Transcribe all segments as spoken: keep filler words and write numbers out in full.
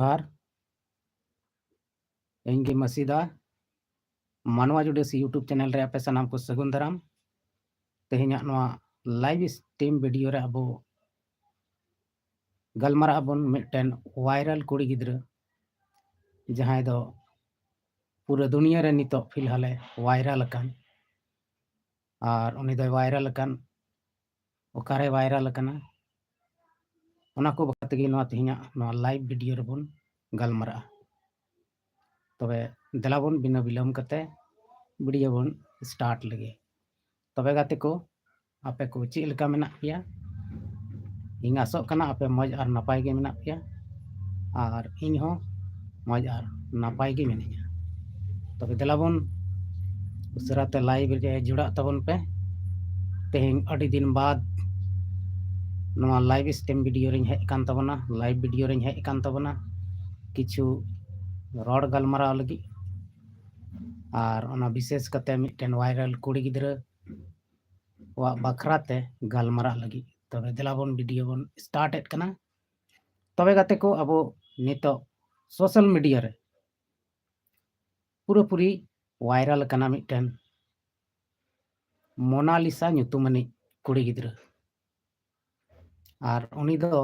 ᱡᱚᱦᱟᱨ᱾ ᱤᱧ ᱜᱮ ᱢᱟᱹᱥᱤᱫᱟ᱾ ᱢᱟᱱᱣᱟ ᱡᱩᱰᱤᱥ YouTube ᱪᱮᱱᱮᱞ ᱨᱮ ᱟᱯᱮ ᱥᱟᱱᱟᱢ ᱠᱚ ᱥᱟᱹᱜᱩᱱ ᱫᱟᱨᱟᱢ᱾ ᱛᱮᱦᱮᱧᱟᱜ ᱱᱚᱣᱟ ᱞᱟᱭᱤᱵᱷ ᱥᱴᱨᱤᱢ ᱵᱷᱤᱰᱤᱭᱳ ᱨᱮ ᱟᱵᱚ ᱜᱟᱞᱢᱟᱨᱟᱜ ᱟᱵᱚᱱ ᱢᱤᱫᱴᱮᱱ ᱵᱷᱟᱭᱨᱟᱞ ᱠᱩᱲᱤ ᱜᱤᱫᱽᱨᱟᱹ, ᱡᱟᱦᱟᱸᱭ ᱫᱚ ᱯᱩᱨᱟᱹ ᱫᱩᱱᱤᱭᱟᱹ ᱨᱮ ᱱᱤᱛᱚᱜ ᱯᱷᱤᱞᱦᱟᱞᱮ ᱵᱷᱟᱭᱨᱟᱞ ᱟᱠᱟᱱ᱾ ᱟᱨ ᱩᱱᱤ ᱫᱚᱭ ᱵᱷᱟᱭᱨᱟᱞ ᱟᱠᱟᱱ, ᱚᱠᱟᱨᱮ ᱵᱷᱟᱭᱨᱟᱞ ᱟᱠᱟᱱᱟ, ᱚᱱᱟ ᱠᱚ ᱵᱟᱠᱷᱨᱟ ᱛᱮᱜᱮ ᱱᱚᱣᱟ ᱛᱮᱦᱮᱧᱟᱜ ᱱᱚᱣᱟ ᱞᱟᱭᱤᱵᱷ ᱵᱷᱤᱰᱤᱭᱳ ᱨᱮᱵᱚᱱ ᱜᱟᱞᱢᱟᱨᱟᱜᱼᱟ᱾ ᱛᱚᱵᱮ ᱫᱮᱞᱟ ᱵᱚᱱ ᱵᱤᱱᱟᱹ ᱵᱤᱞᱚᱢ ᱠᱟᱛᱮ ᱵᱷᱤᱰᱤᱭᱳ ᱵᱚᱱ ᱥᱴᱟᱨᱴ ᱞᱮᱜᱮ᱾ ᱛᱚᱵᱮ ᱜᱟᱛᱮ ᱠᱚ, ᱟᱯᱮ ᱠᱚ ᱪᱮᱫ ᱞᱮᱠᱟ ᱢᱮᱱᱟᱜ ᱯᱮᱭᱟ? ᱤᱧ ᱟᱥᱚᱜ ᱠᱟᱱᱟ ᱟᱯᱮ ᱢᱚᱡᱽ ᱟᱨ ᱱᱟᱯᱟᱭ ᱜᱮ ᱢᱮᱱᱟᱜ ᱯᱮᱭᱟ, ᱟᱨ ᱤᱧ ᱦᱚᱸ ᱢᱚᱡᱽ ᱟᱨ ᱱᱟᱯᱟᱭ ᱜᱮ ᱢᱤᱱᱟᱹᱧᱟ᱾ ᱛᱚᱵᱮ ᱫᱮᱞᱟ ᱵᱚᱱ ᱩᱥᱟᱹᱨᱟ ᱛᱮ ᱞᱟᱭᱤᱵᱷ ᱨᱮ ᱡᱩᱲᱟᱜ ᱛᱟᱵᱚᱱ ᱯᱮ᱾ ᱛᱮᱦᱮᱧ ᱟᱹᱰᱤ ᱫᱤᱱ ᱵᱟᱫ ᱱᱚᱣᱟ ᱞᱟᱭᱤᱵᱷ ᱥᱴᱨᱤᱢ ᱵᱷᱤᱰᱤᱭᱳ ᱨᱤᱧ ᱦᱮᱡ ᱟᱠᱟᱱ ᱛᱟᱵᱚᱱᱟ, ᱞᱟᱭᱤᱵᱷ ᱵᱷᱤᱰᱤᱭᱳ ᱨᱤᱧ ᱦᱮᱡ ᱟᱠᱟᱱ ᱛᱟᱵᱚᱱᱟ ᱠᱤᱪᱷᱩ ᱨᱚᱲ ᱜᱟᱞᱢᱟᱨᱟᱣ ᱞᱟᱹᱜᱤᱫ, ᱟᱨ ᱚᱱᱟ ᱵᱤᱥᱮᱥ ᱠᱟᱛᱮ ᱢᱤᱫᱴᱮᱱ ᱵᱷᱟᱭᱨᱟᱞ ᱠᱩᱲᱤ ᱜᱤᱫᱽᱨᱟᱹ ᱠᱚᱣᱟᱜ ᱵᱟᱠᱷᱨᱟ ᱛᱮ ᱜᱟᱞᱢᱟᱨᱟᱜ ᱞᱟᱹᱜᱤᱫ᱾ ᱛᱚᱵᱮ ᱫᱮᱞᱟ ᱵᱚᱱ ᱵᱷᱤᱰᱤᱭᱳ ᱵᱚᱱ ᱥᱴᱟᱨᱴ ᱮᱫ ᱠᱟᱱᱟ᱾ ᱛᱚᱵᱮ ᱜᱟᱛᱮ ᱠᱚ, ᱟᱵᱚ ᱱᱤᱛᱚᱜ ᱥᱳᱥᱟᱞ ᱢᱤᱰᱤᱭᱟ ᱨᱮ ᱯᱩᱨᱟᱹᱯᱩᱨᱤ ᱵᱷᱟᱭᱨᱟᱞ ᱟᱠᱟᱱᱟ ᱢᱤᱫᱴᱮᱱ ᱢᱳᱱᱟᱞᱤᱥᱟ ᱧᱩᱛᱩᱢᱟᱱᱤᱡ ᱠᱩᱲᱤ ᱜᱤᱫᱽᱨᱟᱹ᱾ ᱟᱨ ᱩᱱᱤ ᱫᱚ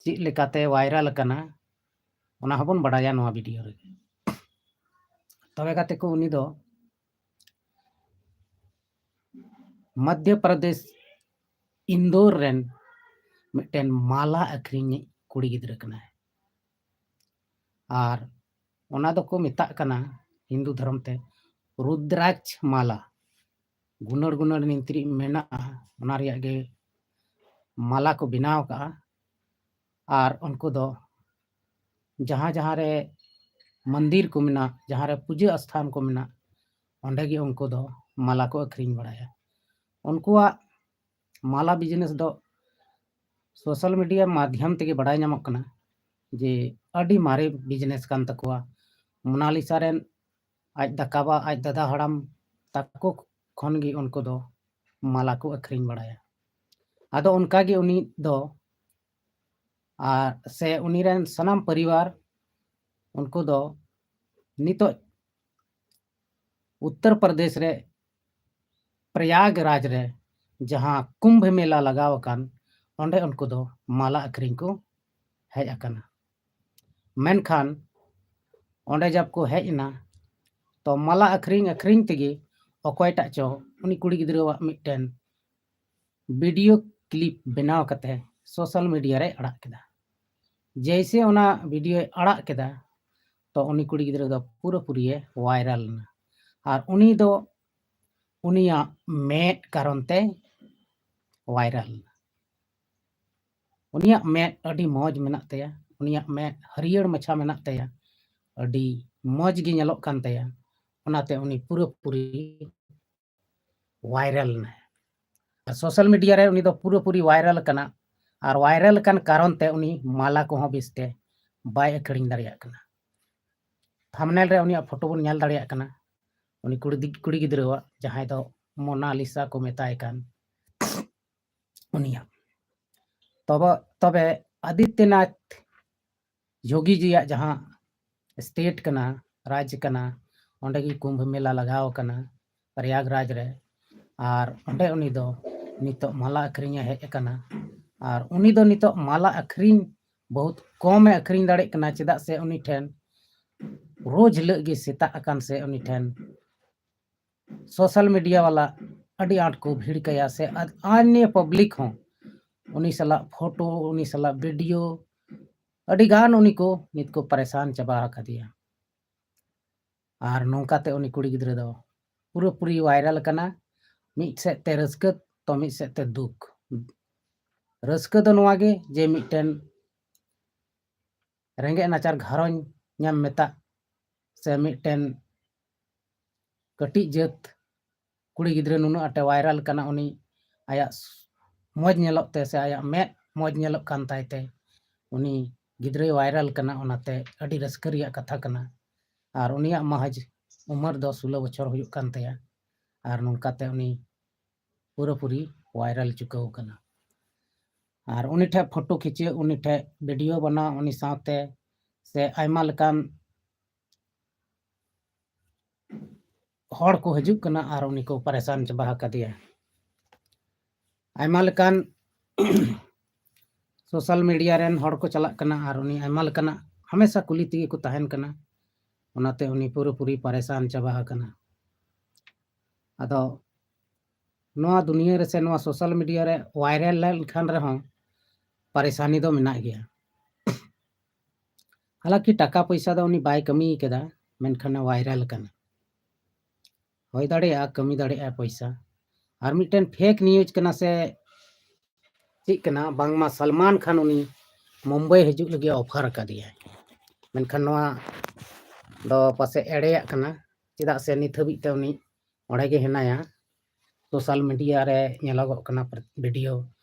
ᱪᱮᱫ ᱞᱮᱠᱟᱛᱮ ᱵᱷᱟᱭᱨᱟᱞ ᱟᱠᱟᱱᱟ, ᱚᱱᱟ ᱦᱚᱸᱵᱚᱱ ᱵᱟᱰᱟᱭᱟ ᱱᱚᱣᱟ ᱵᱷᱤᱰᱤᱭᱳ ᱨᱮᱜᱮ᱾ ᱛᱚᱵᱮ ᱜᱟᱛᱮ ᱠᱚ, ᱩᱱᱤ ᱫᱚ ᱢᱚᱫᱽᱫᱷᱚ ᱯᱨᱚᱫᱮᱥ ᱤᱱᱫᱳᱨ ᱨᱮᱱ ᱢᱤᱫᱴᱮᱱ ᱢᱟᱞᱟ ᱟᱹᱠᱷᱨᱤᱧᱤᱡ ᱠᱩᱲᱤ ᱜᱤᱫᱽᱨᱟᱹ ᱠᱟᱱᱟᱭ᱾ ᱟᱨ ᱚᱱᱟ ᱫᱚᱠᱚ ᱢᱮᱛᱟᱜ ᱠᱟᱱᱟ ᱦᱤᱱᱫᱩ ᱫᱷᱚᱨᱚᱢ ᱛᱮ ᱨᱩᱫᱽᱨᱟᱠᱥ ᱢᱟᱞᱟ᱾ ᱜᱩᱱᱟᱹᱲ ᱜᱩᱱᱟᱹᱲ ᱱᱤᱱᱛᱤᱨᱤ ᱢᱮᱱᱟᱜᱼᱟ, ᱚᱱᱟ ᱨᱮᱭᱟᱜ ᱜᱮ ᱢᱟᱞᱟ ᱠᱚ ᱵᱮᱱᱟᱣ ᱠᱟᱜᱼᱟ᱾ ᱟᱨ ᱩᱱᱠᱩ ᱫᱚ ᱡᱟᱦᱟᱸ ᱡᱟᱦᱟᱸ ᱨᱮ ᱢᱚᱱᱫᱤᱨ ᱠᱚ ᱢᱮᱱᱟᱜ, ᱡᱟᱦᱟᱸ ᱨᱮ ᱯᱩᱡᱟᱹ ᱟᱥᱛᱷᱟᱱ ᱠᱚ ᱢᱮᱱᱟᱜ, ᱚᱸᱰᱮ ᱜᱮ ᱩᱱᱠᱩ ᱫᱚ ᱢᱟᱞᱟ ᱠᱚ ᱟᱹᱠᱷᱨᱤᱧ ᱵᱟᱲᱟᱭᱟ᱾ ᱩᱱᱠᱩᱣᱟᱜ ᱢᱟᱞᱟ ᱵᱤᱡᱽᱱᱮᱥ ᱫᱚ ᱥᱳᱥᱟᱞ ᱢᱤᱰᱤᱭᱟ ᱢᱟᱫᱽᱫᱷᱚᱢ ᱛᱮᱜᱮ ᱵᱟᱰᱟᱭ ᱧᱟᱢᱚᱜ ᱠᱟᱱᱟ ᱡᱮ ᱟᱹᱰᱤ ᱢᱟᱨᱮ ᱵᱤᱡᱽᱱᱮᱥ ᱠᱟᱱ ᱛᱟᱠᱚᱣᱟ᱾ ᱢᱳᱱᱟᱞᱤᱥᱟ ᱨᱮᱱ ᱟᱡ ᱫᱟᱠᱟ ᱵᱟ, ᱟᱡ ᱫᱟᱫᱟ ᱦᱟᱲᱟᱢ ᱛᱟᱠᱚ ᱠᱷᱚᱱ ᱜᱮ ᱩᱱᱠᱩ ᱫᱚ ᱢᱟᱞᱟ ᱠᱚ ᱟᱹᱠᱷᱨᱤᱧ ᱵᱟᱲᱟᱭᱟ᱾ ᱟᱫᱚ ᱚᱱᱠᱟ ᱜᱮ ᱩᱱᱤ ᱫᱚ ᱟᱨ ᱥᱮ ᱩᱱᱤ ᱨᱮᱱ ᱥᱟᱱᱟᱢ ᱯᱚᱨᱤᱵᱟᱨ, ᱩᱱᱠᱩ ᱫᱚ ᱱᱤᱛᱚᱜ ᱩᱛᱛᱚᱨ ᱯᱨᱚᱫᱮᱥ ᱨᱮ ᱯᱨᱚᱭᱟᱜᱽᱨᱟᱡᱽ ᱨᱮ ᱡᱟᱦᱟᱸ ᱠᱩᱢᱵᱷ ᱢᱮᱞᱟ ᱞᱟᱜᱟᱣ ᱟᱠᱟᱱ, ᱚᱸᱰᱮ ᱩᱱᱠᱩ ᱫᱚ ᱢᱟᱞᱟ ᱟᱹᱠᱷᱨᱤᱧ ᱠᱚ ᱦᱮᱡ ᱟᱠᱟᱱᱟ᱾ ᱢᱮᱱᱠᱷᱟᱱ ᱚᱸᱰᱮ ᱡᱟᱵ ᱠᱚ ᱦᱮᱡ ᱮᱱᱟ, ᱛᱚ ᱢᱟᱞᱟ ᱟᱹᱠᱷᱨᱤᱧ ᱟᱹᱠᱷᱨᱤᱧ ᱛᱮᱜᱮ ᱚᱠᱚᱭᱴᱟᱜ ᱪᱚ ᱩᱱᱤ ᱠᱩᱲᱤ ᱜᱤᱫᱽᱨᱟᱹᱣᱟᱜ ᱢᱤᱫᱴᱮᱱ ᱵᱷᱤᱰᱤᱭᱳ ᱠᱞᱤᱯ ᱵᱮᱱᱟᱣ ᱠᱟᱛᱮ ᱥᱳᱥᱟᱞ ᱢᱤᱰᱤᱭᱟ ᱨᱮ ᱟᱲᱟᱜ ᱠᱮᱫᱟ᱾ ᱡᱮᱭᱥᱮ ᱚᱱᱟ ᱵᱷᱤᱰᱤᱭᱳᱭ ᱟᱲᱟᱜ ᱠᱮᱫᱟ, ᱛᱚ ᱩᱱᱤ ᱠᱩᱲᱤ ᱜᱤᱫᱽᱨᱟᱹ ᱫᱚ ᱯᱩᱨᱟᱹᱯᱩᱨᱤᱭᱮ ᱵᱷᱟᱭᱨᱟᱞ ᱮᱱᱟ᱾ ᱟᱨ ᱩᱱᱤ ᱫᱚ ᱩᱱᱤᱭᱟᱜ ᱢᱮᱫ ᱠᱟᱨᱚᱱ ᱛᱮ ᱵᱷᱟᱭᱨᱟᱞ ᱮᱱᱟ᱾ ᱩᱱᱤᱭᱟᱜ ᱢᱮᱫ ᱟᱹᱰᱤ ᱢᱚᱡᱽ ᱢᱮᱱᱟᱜ ᱛᱟᱭᱟ, ᱩᱱᱤᱭᱟᱜ ᱢᱮᱫ ᱦᱟᱹᱨᱭᱟᱹᱲ ᱢᱟᱪᱷᱟ ᱢᱮᱱᱟᱜ ᱛᱟᱭᱟ, ᱟᱹᱰᱤ ᱢᱚᱡᱽ ᱜᱮ ᱧᱮᱞᱚᱜ ᱠᱟᱱ ᱛᱟᱭᱟ᱾ ᱚᱱᱟᱛᱮ ᱩᱱᱤ ᱯᱩᱨᱟᱹᱯᱩᱨᱤ ᱵᱷᱟᱭᱨᱟᱞ ᱮᱱᱟᱭ᱾ ᱟᱨ ᱥᱳᱥᱟᱞ ᱢᱤᱰᱤᱭᱟ ᱨᱮ ᱩᱱᱤ ᱫᱚ ᱯᱩᱨᱟᱹᱯᱩᱨᱤ ᱵᱷᱟᱭᱨᱟᱞ ᱟᱠᱟᱱᱟ᱾ ᱟᱨ ᱵᱷᱟᱭᱨᱟᱞ ᱟᱠᱟᱱ ᱠᱟᱨᱚᱱ ᱛᱮ ᱩᱱᱤ ᱢᱟᱞᱟ ᱠᱚᱦᱚᱸ ᱵᱮᱥᱛᱮ ᱵᱟᱭ ᱟᱹᱠᱷᱨᱤᱧ ᱫᱟᱲᱮᱭᱟᱜ ᱠᱟᱱᱟ᱾ ᱛᱷᱟᱢᱵᱽᱱᱮᱞ ᱨᱮ ᱩᱱᱤᱭᱟᱜ ᱯᱷᱳᱴᱳ ᱵᱚᱱ ᱧᱮᱞ ᱫᱟᱲᱮᱭᱟᱜ ᱠᱟᱱᱟ, ᱩᱱᱤ ᱠᱩᱲᱤ ᱫᱤ-, ᱠᱩᱲᱤ ᱜᱤᱫᱽᱨᱟᱹᱣᱟᱜ, ᱡᱟᱦᱟᱸᱭ ᱫᱚ ᱢᱳᱱᱟᱞᱤᱥᱟ ᱠᱚ ᱢᱮᱛᱟᱭ ᱠᱟᱱ, ᱩᱱᱤᱭᱟᱜ᱾ ᱛᱚᱵᱮ, ᱛᱚᱵᱮ ᱟᱫᱤᱛᱭᱚᱱᱟᱛᱷ ᱡᱳᱜᱤ ᱡᱤᱭᱟᱜ ᱡᱟᱦᱟᱸ ᱥᱴᱮᱴ ᱠᱟᱱᱟ, ᱨᱟᱡᱽ ᱠᱟᱱᱟ, ᱚᱸᱰᱮ ᱜᱮ ᱠᱩᱢᱵᱷ ᱢᱮᱞᱟ ᱞᱟᱜᱟᱣ ᱟᱠᱟᱱᱟ ᱯᱨᱚᱭᱟᱜᱽᱨᱟᱡᱽ ᱨᱮ᱾ ᱟᱨ ᱚᱸᱰᱮ ᱩᱱᱤ ᱫᱚ ᱱᱤᱛᱚᱜ ᱢᱟᱞᱟ ᱟᱹᱠᱷᱨᱤᱧᱮ ᱦᱮᱡ ᱟᱠᱟᱱᱟ᱾ ᱟᱨ ᱩᱱᱤ ᱫᱚ ᱱᱤᱛᱚᱜ ᱢᱟᱞᱟ ᱟᱹᱠᱷᱨᱤᱧ ᱵᱚᱦᱩᱛ ᱠᱚᱢᱮ ᱟᱹᱠᱷᱨᱤᱧ ᱫᱟᱲᱮᱭᱟᱜ ᱠᱟᱱᱟ, ᱪᱮᱫᱟᱜ ᱥᱮ ᱩᱱᱤ ᱴᱷᱮᱱ ᱨᱳᱡᱽ ᱦᱤᱞᱳᱜ ᱜᱮ ᱥᱮᱛᱟᱜ ᱟᱠᱟᱱ ᱥᱮ ᱩᱱᱤ ᱴᱷᱮᱱ ᱥᱳᱥᱟᱞ ᱢᱤᱰᱤᱭᱟ ᱵᱟᱞᱟ ᱟᱹᱰᱤ ᱟᱸᱴ ᱠᱚ ᱵᱷᱤᱲ ᱠᱟᱭᱟ, ᱥᱮ ᱟᱫ-, ᱟᱱᱭᱟ ᱯᱟᱵᱽᱞᱤᱠ ᱦᱚᱸ ᱩᱱᱤ ᱥᱟᱞᱟᱜ ᱯᱷᱳᱴᱳ, ᱩᱱᱤ ᱥᱟᱞᱟᱜ ᱵᱷᱤᱰᱤᱭᱳ, ᱟᱹᱰᱤ ᱜᱟᱱ ᱩᱱᱤ ᱠᱚ ᱱᱤᱛ ᱠᱚ ᱯᱟᱨᱮᱥᱟᱱ ᱪᱟᱵᱟ ᱟᱠᱟᱫᱮᱭᱟ᱾ ᱟᱨ ᱱᱚᱝᱠᱟᱛᱮ ᱩᱱᱤ ᱠᱩᱲᱤ ᱜᱤᱫᱽᱨᱟᱹ ᱫᱚ ᱯᱩᱨᱟᱹᱯᱩᱨᱤ ᱵᱷᱟᱭᱨᱟᱞ ᱟᱠᱟᱱᱟ᱾ ᱢᱤᱫ ᱥᱮᱫ ᱛᱮ ᱨᱟᱹᱥᱠᱟᱹ, ᱛᱚ ᱢᱤᱫ ᱥᱮᱫ ᱛᱮ ᱫᱩᱠ᱾ ᱨᱟᱹᱥᱠᱟᱹ ᱫᱚ ᱱᱚᱣᱟ ᱜᱮ ᱡᱮ ᱢᱤᱫᱴᱮᱱ ᱨᱮᱸᱜᱮᱡ ᱱᱟᱪᱟᱨ ᱜᱷᱟᱨᱚᱸᱡᱽ ᱧᱟᱢ ᱢᱮᱛᱟᱜ, ᱥᱮ ᱢᱤᱫᱴᱮᱱ ᱠᱟᱹᱴᱤᱡ ᱡᱟᱹᱛ ᱠᱩᱲᱤ ᱜᱤᱫᱽᱨᱟᱹ ᱱᱩᱱᱟᱹᱜ ᱟᱸᱴᱮ ᱵᱷᱟᱭᱨᱟᱞ ᱠᱟᱱᱟ, ᱩᱱᱤ ᱟᱭᱟᱜ ᱢᱚᱡᱽ ᱧᱮᱞᱚᱜ ᱛᱮ ᱥᱮ ᱟᱭᱟᱜ ᱢᱮᱫ ᱢᱚᱡᱽ ᱧᱮᱞᱚᱜ ᱠᱟᱱ ᱛᱟᱭ ᱛᱮ ᱩᱱᱤ ᱜᱤᱫᱽᱨᱟᱹᱭ ᱵᱷᱟᱭᱨᱟᱞ ᱠᱟᱱᱟ, ᱚᱱᱟᱛᱮ ᱟᱹᱰᱤ ᱨᱟᱹᱥᱠᱟᱹ ᱨᱮᱭᱟᱜ ᱠᱟᱛᱷᱟ ᱠᱟᱱᱟ᱾ ᱟᱨ ᱩᱱᱤᱭᱟᱜ ᱢᱟᱦᱟᱡᱽ ᱩᱢᱮᱨ ᱫᱚ ᱥᱳᱞᱳ ᱵᱚᱪᱷᱚᱨ ᱦᱩᱭᱩᱜ ᱠᱟᱱ ᱛᱟᱭᱟ᱾ ᱟᱨ ᱱᱚᱝᱠᱟᱛᱮ ᱩᱱᱤ ᱯᱩᱨᱟᱹᱯᱩᱨᱤ ᱵᱷᱟᱭᱨᱟᱞ ᱪᱩᱠᱟᱹᱣ ᱠᱟᱱᱟ᱾ ᱟᱨ ᱩᱱᱤ ᱴᱷᱮᱱ ᱯᱷᱳᱴᱳ ᱠᱷᱤᱪᱟᱹᱣ, ᱩᱱᱤ ᱴᱷᱮᱱ ᱵᱷᱤᱰᱤᱭᱳ ᱵᱮᱱᱟᱣ, ᱩᱱᱤ ᱥᱟᱶᱛᱮ ᱥᱮ ᱟᱭᱢᱟ ᱞᱮᱠᱟᱱ ᱦᱚᱲ ᱠᱚ ᱦᱤᱡᱩᱜ ᱠᱟᱱᱟ ᱟᱨ ᱩᱱᱤ ᱠᱚ ᱯᱟᱨᱮᱥᱟᱱ ᱪᱟᱵᱟ ᱟᱠᱟᱫᱮᱭᱟ᱾ ᱟᱭᱢᱟ ᱞᱮᱠᱟᱱ ᱥᱳᱥᱟᱞ ᱢᱤᱰᱤᱭᱟ ᱨᱮᱱ ᱦᱚᱲ ᱠᱚ ᱪᱟᱞᱟᱜ ᱠᱟᱱᱟ ᱟᱨ ᱩᱱᱤ ᱟᱭᱢᱟ ᱞᱮᱠᱟᱱᱟᱜ ᱦᱟᱢᱮᱥᱟ ᱠᱩᱞᱤ ᱛᱮᱜᱮ ᱠᱚ ᱛᱟᱦᱮᱱ ᱠᱟᱱᱟ᱾ ᱚᱱᱟᱛᱮ ᱩᱱᱤ ᱯᱩᱨᱟᱹᱯᱩᱨᱤ ᱯᱟᱨᱮᱥᱟᱱ ᱪᱟᱵᱟ ᱟᱠᱟᱱᱟ᱾ ᱟᱫᱚ ᱱᱚᱣᱟ ᱫᱩᱱᱤᱭᱟᱹ ᱨᱮ ᱥᱮ ᱱᱚᱣᱟ ᱥᱳᱥᱟᱞ ᱢᱤᱰᱤᱭᱟ ᱨᱮ ᱵᱷᱟᱭᱨᱟᱞ ᱞᱮᱱᱠᱷᱟᱱ ᱨᱮᱦᱚᱸ ᱯᱟᱨᱮᱥᱟᱱᱤ ᱫᱚ ᱢᱮᱱᱟᱜ ᱜᱮᱭᱟ᱾ ᱦᱟᱞᱟᱸᱠᱤ ᱴᱟᱠᱟ ᱯᱚᱭᱥᱟ ᱫᱚ ᱩᱱᱤ ᱵᱟᱭ ᱠᱟᱹᱢᱤ ᱠᱟᱫᱟ, ᱢᱮᱱᱠᱷᱟᱱᱮ ᱵᱷᱟᱭᱨᱟᱞ ᱠᱟᱱᱟ᱾ ᱦᱩᱭ ᱫᱟᱲᱮᱭᱟᱜᱼᱟ, ᱠᱟᱹᱢᱤ ᱫᱟᱲᱮᱭᱟᱜᱼᱟ ᱯᱚᱭᱥᱟ᱾ ᱟᱨ ᱢᱤᱫᱴᱮᱱ ᱯᱷᱮᱠ ᱱᱤᱭᱩᱡᱽ ᱠᱟᱱᱟ ᱥᱮ ᱪᱮᱫ ᱠᱟᱱᱟ, ᱵᱟᱝᱢᱟ ᱥᱟᱞᱢᱟᱱ ᱠᱷᱟᱱ ᱩᱱᱤ ᱢᱩᱢᱵᱟᱭ ᱦᱤᱡᱩᱜ ᱞᱟᱹᱜᱤᱫ ᱚᱯᱷᱟᱨ ᱟᱠᱟᱫᱮᱭᱟᱭ᱾ ᱢᱮᱱᱠᱷᱟᱱ ᱱᱚᱣᱟ ᱫᱚ ᱯᱟᱥᱮᱡ ᱮᱲᱮᱭᱟᱜ ᱠᱟᱱᱟ, ᱪᱮᱫᱟᱜ ᱥᱮ ᱱᱤᱛ ᱦᱟᱹᱵᱤᱡ ᱛᱮ ᱩᱱᱤ ᱚᱸᱰᱮ ᱜᱮ ᱦᱮᱱᱟᱭᱟ᱾ ᱥᱳᱥᱟᱞ ᱢᱤᱰᱤᱭᱟ ᱨᱮ ᱧᱮᱞᱚᱜᱚᱜ ᱠᱟᱱᱟ, ᱯᱨᱚ-, ᱵᱷᱤᱰᱤᱭᱳ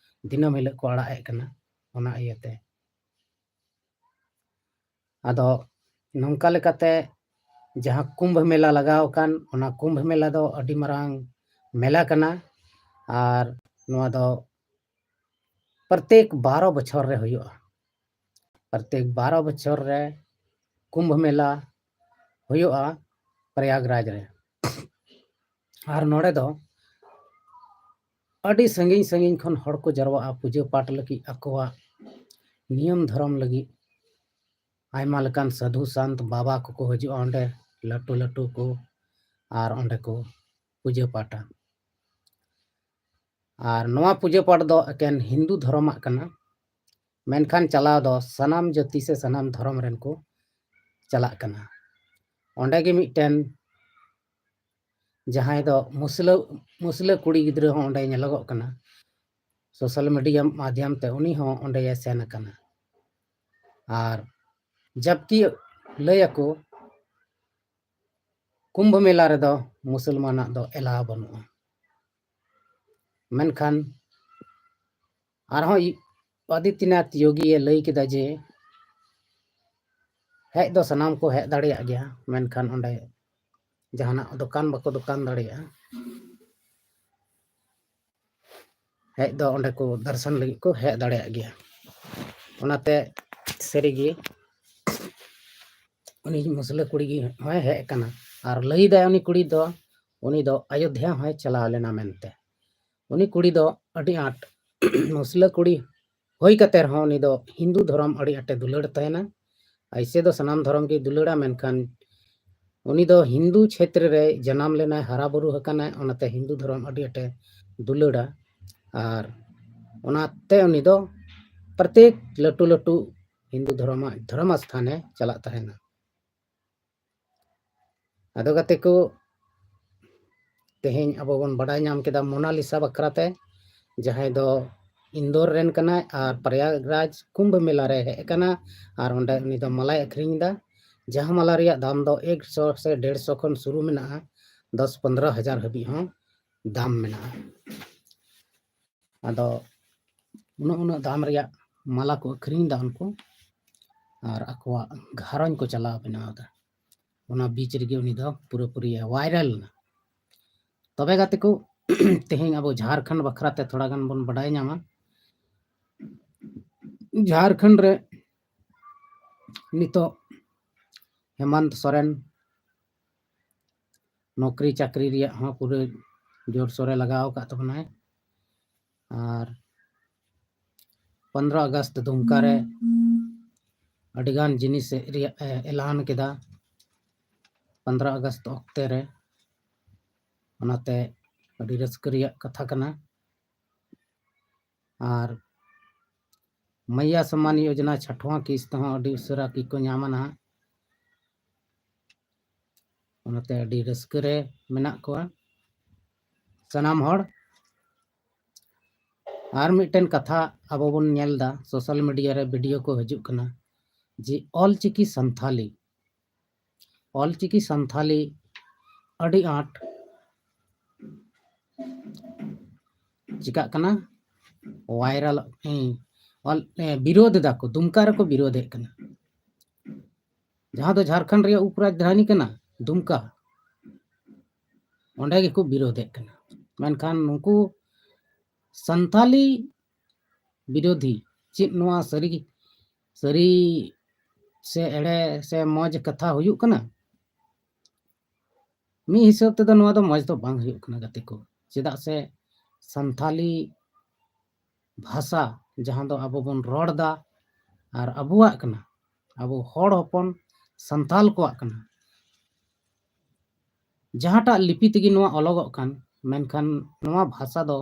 ᱫᱤᱱᱟᱹᱢ ᱦᱤᱞᱳᱜ ᱠᱚ ᱟᱲᱟᱜ ᱮᱫ ᱠᱟᱱᱟ᱾ ᱚᱱᱟ ᱤᱭᱟᱹᱛᱮ ᱟᱫᱚ ᱱᱚᱝᱠᱟ ᱞᱮᱠᱟᱛᱮ ᱡᱟᱦᱟᱸ ᱠᱩᱢᱵᱷ ᱢᱮᱞᱟ ᱞᱟᱜᱟᱣ ᱟᱠᱟᱱ, ᱚᱱᱟ ᱠᱩᱢᱵᱷ ᱢᱮᱞᱟ ᱫᱚ ᱟᱹᱰᱤ ᱢᱟᱨᱟᱝ ᱢᱮᱞᱟ ᱠᱟᱱᱟ᱾ ᱟᱨ ᱱᱚᱣᱟ ᱫᱚ ᱯᱨᱚᱛᱮᱠ ᱵᱟᱨᱚ ᱵᱚᱪᱷᱚᱨ ᱨᱮ ᱦᱩᱭᱩᱜᱼᱟ᱾ ᱯᱨᱚᱛᱮᱠ ᱵᱟᱨᱚ ᱵᱚᱪᱷᱚᱨ ᱨᱮ ᱠᱩᱢᱵᱷ ᱢᱮᱞᱟ ᱦᱩᱭᱩᱜᱼᱟ ᱯᱨᱚᱭᱟᱜᱽᱨᱟᱡᱽ ᱨᱮ᱾ ᱟᱨ ᱱᱚᱰᱮ ᱫᱚ ᱟᱹᱰᱤ ᱥᱟᱺᱜᱤᱧ ᱥᱟᱺᱜᱤᱧ ᱠᱷᱚᱱ ᱦᱚᱲ ᱠᱚ ᱡᱟᱨᱣᱟᱜᱼᱟ ᱯᱩᱡᱟᱹ ᱯᱟᱴ ᱞᱟᱹᱜᱤᱫ, ᱟᱠᱚᱣᱟᱜ ᱱᱤᱭᱚᱢ ᱫᱷᱚᱨᱚᱢ ᱞᱟᱹᱜᱤᱫ᱾ ᱟᱭᱢᱟ ᱞᱮᱠᱟᱱ ᱥᱟᱹᱫᱷᱩ ᱥᱟᱱᱛ ᱵᱟᱵᱟ ᱠᱚᱠᱚ ᱦᱤᱡᱩᱜᱼᱟ ᱚᱸᱰᱮ, ᱞᱟᱹᱴᱩ ᱞᱟᱹᱴᱩ ᱠᱚ, ᱟᱨ ᱚᱸᱰᱮ ᱠᱚ ᱯᱩᱡᱟᱹ ᱯᱟᱴᱟ᱾ ᱟᱨ ᱱᱚᱣᱟ ᱯᱩᱡᱟᱹ ᱯᱟᱴ ᱫᱚ ᱮᱠᱮᱱ ᱦᱤᱱᱫᱩ ᱫᱷᱚᱨᱚᱢᱟᱜ ᱠᱟᱱᱟ, ᱢᱮᱱᱠᱷᱟᱱ ᱪᱟᱞᱟᱣ ᱫᱚ ᱥᱟᱱᱟᱢ ᱡᱟᱹᱛᱤ ᱥᱮ ᱥᱟᱱᱟᱢ ᱫᱷᱚᱨᱚᱢ ᱨᱮᱱ ᱠᱚ ᱪᱟᱞᱟᱜ ᱠᱟᱱᱟ᱾ ᱚᱸᱰᱮ ᱜᱮ ᱢᱤᱫᱴᱮᱱ ᱡᱟᱦᱟᱸᱭ ᱫᱚ ᱢᱩᱥᱞᱟᱹ, ᱢᱩᱥᱞᱟᱹ ᱠᱩᱲᱤ ᱜᱤᱫᱽᱨᱟᱹ ᱦᱚᱸ ᱚᱸᱰᱮ ᱧᱮᱞᱚᱜᱚᱜ ᱠᱟᱱᱟ, ᱥᱳᱥᱟᱞ ᱢᱤᱰᱤᱭᱟ ᱢᱟᱫᱽᱫᱷᱚᱢ ᱛᱮ ᱩᱱᱤ ᱦᱚᱸ ᱚᱸᱰᱮᱭᱮ ᱥᱮᱱ ᱟᱠᱟᱱᱟ᱾ ᱟᱨ ᱡᱟᱵᱠᱤ ᱞᱟᱹᱭ ᱟᱠᱚ ᱠᱩᱢᱵᱷ ᱢᱮᱞᱟ ᱨᱮᱫᱚ ᱢᱩᱥᱚᱞᱢᱟᱱᱟᱜ ᱫᱚ ᱮᱞᱟᱣ ᱵᱟᱹᱱᱩᱜᱼᱟ᱾ ᱢᱮᱱᱠᱷᱟᱱ ᱟᱨᱦᱚᱸ ᱤ-, ᱟᱫᱤᱛᱭᱚᱱᱟᱛᱷ ᱭᱳᱜᱤᱭᱮ ᱞᱟᱹᱭ ᱠᱮᱫᱟ ᱡᱮ ᱦᱮᱡ ᱫᱚ ᱥᱟᱱᱟᱢ ᱠᱚ ᱦᱮᱡ ᱫᱟᱲᱮᱭᱟᱜ ᱜᱮᱭᱟ, ᱢᱮᱱᱠᱷᱟᱱ ᱚᱸᱰᱮ ᱡᱟᱦᱟᱱᱟᱜ ᱫᱚᱠᱟᱱ ᱵᱟᱠᱚ ᱫᱚᱠᱟᱱ ᱫᱟᱲᱮᱭᱟᱜᱼᱟ᱾ ᱦᱮᱡ ᱫᱚ ᱚᱸᱰᱮ ᱠᱚ ᱫᱚᱨᱥᱚᱱ ᱞᱟᱹᱜᱤᱫ ᱠᱚ ᱦᱮᱡ ᱫᱟᱲᱮᱭᱟᱜ ᱜᱮᱭᱟ᱾ ᱚᱱᱟᱛᱮ ᱥᱟᱹᱨᱤᱜᱮ ᱩᱱᱤ ᱢᱩᱥᱞᱟᱹ ᱠᱩᱲᱤ ᱜᱮ ᱦᱚᱸᱭ ᱦᱮᱡ ᱟᱠᱟᱱᱟ᱾ ᱟᱨ ᱞᱟᱹᱭᱫᱟᱭ ᱩᱱᱤ ᱠᱩᱲᱤ ᱫᱚ, ᱩᱱᱤ ᱫᱚ ᱟᱭᱳᱫᱷᱭᱟ ᱦᱚᱸᱭ ᱪᱟᱞᱟᱣ ᱞᱮᱱᱟ ᱢᱮᱱᱛᱮ᱾ ᱩᱱᱤ ᱠᱩᱲᱤ ᱫᱚ ᱟᱹᱰᱤ ᱟᱸᱴ ᱢᱩᱥᱞᱟᱹ ᱠᱩᱲᱤ ᱦᱩᱭ ᱠᱟᱛᱮ ᱨᱮᱦᱚᱸ ᱩᱱᱤ ᱫᱚ ᱦᱤᱱᱫᱩ ᱫᱷᱚᱨᱚᱢ ᱟᱹᱰᱤ ᱟᱸᱴᱮ ᱫᱩᱞᱟᱹᱲ ᱛᱟᱦᱮᱱᱟ᱾ ᱟᱭᱥᱮ ᱫᱚ ᱥᱟᱱᱟᱢ ᱫᱷᱚᱨᱚᱢ ᱜᱮ ᱫᱩᱞᱟᱹᱲᱟ, ᱢᱮᱱᱠᱷᱟᱱ ᱩᱱᱤ ᱫᱚ ᱦᱤᱱᱫᱩ ᱪᱷᱮᱛᱨᱚ ᱨᱮ ᱡᱟᱱᱟᱢ ᱞᱮᱱᱟᱭ, ᱦᱟᱨᱟ ᱵᱩᱨᱩ ᱟᱠᱟᱱᱟᱭ, ᱚᱱᱟᱛᱮ ᱦᱤᱱᱫᱩ ᱫᱷᱚᱨᱚᱢ ᱟᱹᱰᱤ ᱟᱸᱴᱮ ᱫᱩᱞᱟᱹᱲᱟ᱾ ᱟᱨ ᱚᱱᱟᱛᱮ ᱩᱱᱤ ᱫᱚ ᱯᱨᱚᱛᱮᱠ ᱞᱟᱹᱴᱩ ᱞᱟᱹᱴᱩ ᱦᱤᱱᱫᱩ ᱫᱷᱚᱨᱚᱢ, ᱫᱷᱚᱨᱚᱢ ᱥᱛᱷᱟᱱᱮ ᱪᱟᱞᱟᱜ ᱛᱟᱦᱮᱱᱟ᱾ ᱟᱫᱚ ᱜᱟᱛᱮ ᱠᱚ, ᱛᱮᱦᱮᱧ ᱟᱵᱚ ᱵᱚᱱ ᱵᱟᱰᱟᱭ ᱧᱟᱢ ᱠᱮᱫᱟ ᱢᱳᱱᱟᱞᱤᱥᱟ ᱵᱟᱠᱷᱨᱟᱛᱮ, ᱡᱟᱦᱟᱸᱭ ᱫᱚ ᱤᱱᱫᱳᱨ ᱨᱮᱱ ᱠᱟᱱᱟᱭ ᱟᱨ ᱯᱨᱚᱭᱟᱜᱽᱨᱟᱡᱽ ᱠᱩᱢᱵᱷ ᱢᱮᱞᱟ ᱨᱮ ᱦᱮᱡ ᱟᱠᱟᱱᱟ᱾ ᱟᱨ ᱚᱸᱰᱮ ᱩᱱᱤ ᱫᱚ ᱢᱟᱞᱟᱭ ᱟᱹᱠᱷᱨᱤᱧ ᱮᱫᱟ, ᱡᱟᱦᱟᱸ ᱢᱟᱞᱟ ᱨᱮᱭᱟᱜ ᱫᱟᱢ ᱫᱚ ᱮᱠᱥᱚ ᱥᱮ ᱰᱮᱲᱥᱚ ᱠᱷᱚᱱ ᱥᱩᱨᱩ ᱢᱮᱱᱟᱜᱼᱟ, ᱫᱚᱥ ᱯᱚᱱᱫᱽᱨᱚ ᱦᱟᱡᱟᱨ ᱦᱟᱹᱵᱤᱡ ᱦᱚᱸ ᱫᱟᱢ ᱢᱮᱱᱟᱜᱼᱟ᱾ ᱟᱫᱚ ᱩᱱᱟᱹᱜ ᱩᱱᱟᱹᱜ ᱫᱟᱢ ᱨᱮᱭᱟᱜ ᱢᱟᱞᱟ ᱠᱚ ᱟᱹᱠᱷᱨᱤᱧ ᱮᱫᱟ ᱩᱱᱠᱩ, ᱟᱨ ᱟᱠᱚᱣᱟᱜ ᱜᱷᱟᱨᱚᱸᱡᱽ ᱠᱚ ᱪᱟᱞᱟᱣ ᱵᱮᱱᱟᱣ ᱮᱫᱟ᱾ ᱚᱱᱟ ᱵᱤᱪ ᱨᱮᱜᱮ ᱩᱱᱤ ᱫᱚ ᱯᱩᱨᱟᱹᱯᱩᱨᱤ ᱵᱷᱟᱭᱨᱟᱞ ᱮᱱᱟ᱾ ᱛᱚᱵᱮ ᱜᱟᱛᱮ ᱠᱚ, ᱛᱮᱦᱮᱧ ᱟᱵᱚ ᱡᱷᱟᱲᱠᱷᱚᱸᱰ ᱵᱟᱠᱷᱨᱟ ᱛᱮ ᱛᱷᱚᱲᱟ ᱜᱟᱱ ᱵᱚᱱ ᱵᱟᱰᱟᱭ ᱧᱟᱢᱟ᱾ ᱡᱷᱟᱲᱠᱷᱚᱸᱰ ᱨᱮ ᱱᱤᱛᱚᱜ ᱦᱮᱢᱟᱱᱛ ᱥᱚᱨᱮᱱ ᱱᱚᱠᱨᱤ ᱪᱟᱹᱠᱨᱤ ᱨᱮᱭᱟᱜ ᱦᱚᱸ ᱯᱩᱨᱟᱹ ᱡᱳᱨᱥᱳᱨᱮ ᱞᱟᱜᱟᱣ ᱟᱠᱟᱫ ᱛᱟᱵᱚᱱᱟᱭ᱾ ᱟᱨ ᱯᱚᱱᱨᱚ ᱟᱜᱚᱥᱴ ᱫᱩᱢᱠᱟ ᱨᱮ ᱟᱹᱰᱤᱜᱟᱱ ᱡᱤᱱᱤᱥ ᱨᱮᱭᱟᱜ ᱮ ᱮᱞᱟᱱ ᱠᱮᱫᱟ ᱯᱚᱱᱨᱚ ᱟᱜᱚᱥᱴ ᱚᱠᱛᱮ ᱨᱮ᱾ ᱚᱱᱟᱛᱮ ᱟᱹᱰᱤ ᱨᱟᱹᱥᱠᱟᱹ ᱨᱮᱭᱟᱜ ᱠᱟᱛᱷᱟ ᱠᱟᱱᱟ᱾ ᱟᱨ ᱢᱟᱭᱭᱟ ᱥᱚᱢᱢᱟᱱ ᱭᱳᱡᱚᱱᱟ ᱪᱷᱟᱴᱣᱟ ᱠᱤᱥᱛ ᱦᱚᱸ ᱟᱹᱰᱤ ᱩᱥᱟᱹᱨᱟ ᱜᱮᱠᱚ ᱧᱟᱢᱟ ᱱᱟᱦᱟᱜ᱾ ᱚᱱᱟᱛᱮ ᱟᱹᱰᱤ ᱨᱟᱹᱥᱠᱟᱹ ᱨᱮ ᱢᱮᱱᱟᱜ ᱠᱚᱣᱟ ᱥᱟᱱᱟᱢ ᱦᱚᱲ᱾ ᱟᱨ ᱢᱤᱫᱴᱮᱱ ᱠᱟᱛᱷᱟ ᱟᱵᱚ ᱵᱚᱱ ᱧᱮᱞ ᱮᱫᱟ, social media ᱨᱮ video ᱠᱚ ᱦᱤᱡᱩᱜ ᱠᱟᱱᱟ ᱡᱮ ᱚᱞᱪᱤᱠᱤ ᱥᱟᱱᱛᱷᱟᱞᱤ, ᱚᱞᱪᱤᱠᱤ ᱥᱟᱱᱛᱷᱟᱞᱤ ᱟᱹᱰᱤ ᱟᱸᱴ ᱪᱤᱠᱟᱜ ᱠᱟᱱᱟ, viral, ᱦᱮᱸ, ᱚᱞ, ᱮ, ᱵᱤᱨᱳᱫᱷ ᱮᱫᱟ ᱠᱚ, ᱫᱩᱢᱠᱟ ᱨᱮᱠᱚ ᱵᱤᱨᱳᱫᱷᱮᱫ ᱠᱟᱱᱟ᱾ ᱡᱟᱦᱟᱸ ᱫᱚ ᱡᱷᱟᱲᱠᱷᱚᱸᱰ ᱨᱮᱭᱟᱜ ᱩᱯᱨᱟᱡᱽᱫᱷᱟᱱᱤ ᱠᱟᱱᱟ ᱫᱩᱢᱠᱟ, ᱚᱸᱰᱮ ᱜᱮᱠᱚ ᱵᱤᱨᱳᱫᱷᱮᱫ ᱠᱟᱱᱟ᱾ ᱢᱮᱱᱠᱷᱟᱱ ᱱᱩᱠᱩ ᱥᱟᱱᱛᱟᱞᱤ ᱵᱤᱨᱳᱫᱷᱤ ᱪᱮᱫ ᱱᱚᱣᱟ ᱥᱟᱹᱨᱤ ᱥᱟᱹᱨᱤ ᱥᱮ ᱮᱲᱮ ᱥᱮ ᱢᱚᱡᱽ ᱠᱟᱛᱷᱟ ᱦᱩᱭᱩᱜ ᱠᱟᱱᱟ? ᱢᱤᱫ ᱦᱤᱥᱟᱹᱵ ᱛᱮᱫᱚ ᱱᱚᱣᱟ ᱫᱚ ᱢᱚᱡᱽ ᱫᱚ ᱵᱟᱝ ᱦᱩᱭᱩᱜ ᱠᱟᱱᱟ, ᱜᱟᱛᱮ ᱠᱚ᱾ ᱪᱮᱫᱟᱜ ᱥᱮ ᱥᱟᱱᱛᱟᱞᱤ ᱵᱷᱟᱥᱟ, ᱡᱟᱦᱟᱸ ᱫᱚ ᱟᱵᱚ ᱵᱚᱱ ᱨᱚᱲ ᱮᱫᱟ ᱟᱨ ᱟᱵᱚᱣᱟᱜ ᱠᱟᱱᱟ, ᱟᱵᱚ ᱦᱚᱲ ᱦᱚᱯᱚᱱ ᱥᱟᱱᱛᱟᱞ ᱠᱚᱣᱟᱜ ᱠᱟᱱᱟ, ᱡᱟᱦᱟᱸᱴᱟᱜ ᱞᱤᱯᱤ ᱛᱮᱜᱮ ᱱᱚᱣᱟ ᱚᱞᱚᱜᱚᱜ ᱠᱟᱱ, ᱢᱮᱱᱠᱷᱟᱱ ᱱᱚᱣᱟ ᱵᱷᱟᱥᱟ ᱫᱚ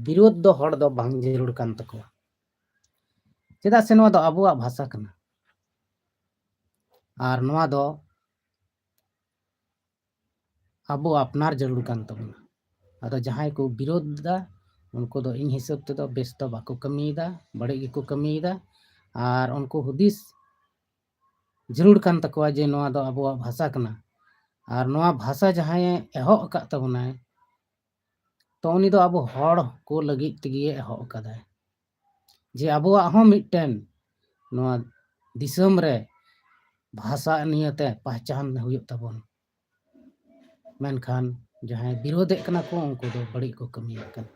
ᱵᱤᱨᱳᱫᱷ ᱫᱚ ᱦᱚᱲ ᱫᱚ ᱵᱟᱝ ᱡᱟᱹᱨᱩᱲ ᱠᱟᱱ ᱛᱟᱠᱚᱣᱟ᱾ ᱪᱮᱫᱟᱜ ᱥᱮ ᱱᱚᱣᱟ ᱫᱚ ᱟᱵᱚᱣᱟᱜ ᱵᱷᱟᱥᱟ ᱠᱟᱱᱟ ᱟᱨ ᱱᱚᱣᱟ ᱫᱚ ᱟᱵᱚ ᱟᱯᱱᱟᱨ ᱡᱟᱹᱨᱩᱲ ᱠᱟᱱ ᱛᱟᱵᱚᱱᱟ᱾ ᱟᱫᱚ ᱡᱟᱦᱟᱸᱭ ᱠᱚ ᱵᱤᱨᱳᱫᱷ ᱮᱫᱟ, ᱩᱱᱠᱩ ᱫᱚ ᱤᱧ ᱦᱤᱥᱟᱹᱵ ᱛᱮᱫᱚ ᱵᱮᱥ ᱫᱚ ᱵᱟᱠᱚ ᱠᱟᱹᱢᱤᱭᱮᱫᱟ, ᱵᱟᱹᱲᱤᱡ ᱜᱮᱠᱚ ᱠᱟᱹᱢᱤᱭᱮᱫᱟ᱾ ᱟᱨ ᱩᱱᱠᱩ ᱦᱩᱫᱤᱥ ᱡᱟᱹᱨᱩᱲ ᱠᱟᱱ ᱛᱟᱠᱚᱣᱟ ᱡᱮ ᱱᱚᱣᱟ ᱫᱚ ᱟᱵᱚᱣᱟᱜ ᱵᱷᱟᱥᱟ ᱠᱟᱱᱟ᱾ ᱟᱨ ᱱᱚᱣᱟ ᱵᱷᱟᱥᱟ ᱡᱟᱦᱟᱸᱭᱮ ᱮᱦᱚᱵ ᱟᱠᱟᱫ ᱛᱟᱵᱚᱱᱟᱭ, ᱛᱚ ᱩᱱᱤ ᱫᱚ ᱟᱵᱚ ᱦᱚᱲ ᱠᱚ ᱞᱟᱹᱜᱤᱫ ᱛᱮᱜᱮ ᱮᱦᱚᱵ ᱟᱠᱟᱫᱟᱭ, ᱡᱮ ᱟᱵᱚᱣᱟᱜ ᱦᱚᱸ ᱢᱤᱫᱴᱮᱱ ᱱᱚᱣᱟ ᱫᱤᱥᱚᱢ ᱨᱮ ᱵᱷᱟᱥᱟ ᱱᱤᱭᱟᱹᱛᱮ ᱯᱟᱦᱪᱟᱱ ᱦᱩᱭᱩᱜ ᱛᱟᱵᱚᱱ᱾ ᱢᱮᱱᱠᱷᱟᱱ ᱡᱟᱦᱟᱸᱭ ᱵᱤᱨᱳᱫᱷᱮᱫ ᱠᱟᱱᱟ ᱠᱚ, ᱩᱱᱠᱩ ᱫᱚ ᱵᱟᱹᱲᱤᱡ ᱠᱚ ᱠᱟᱹᱢᱤᱭᱮᱫ ᱠᱟᱱᱟ᱾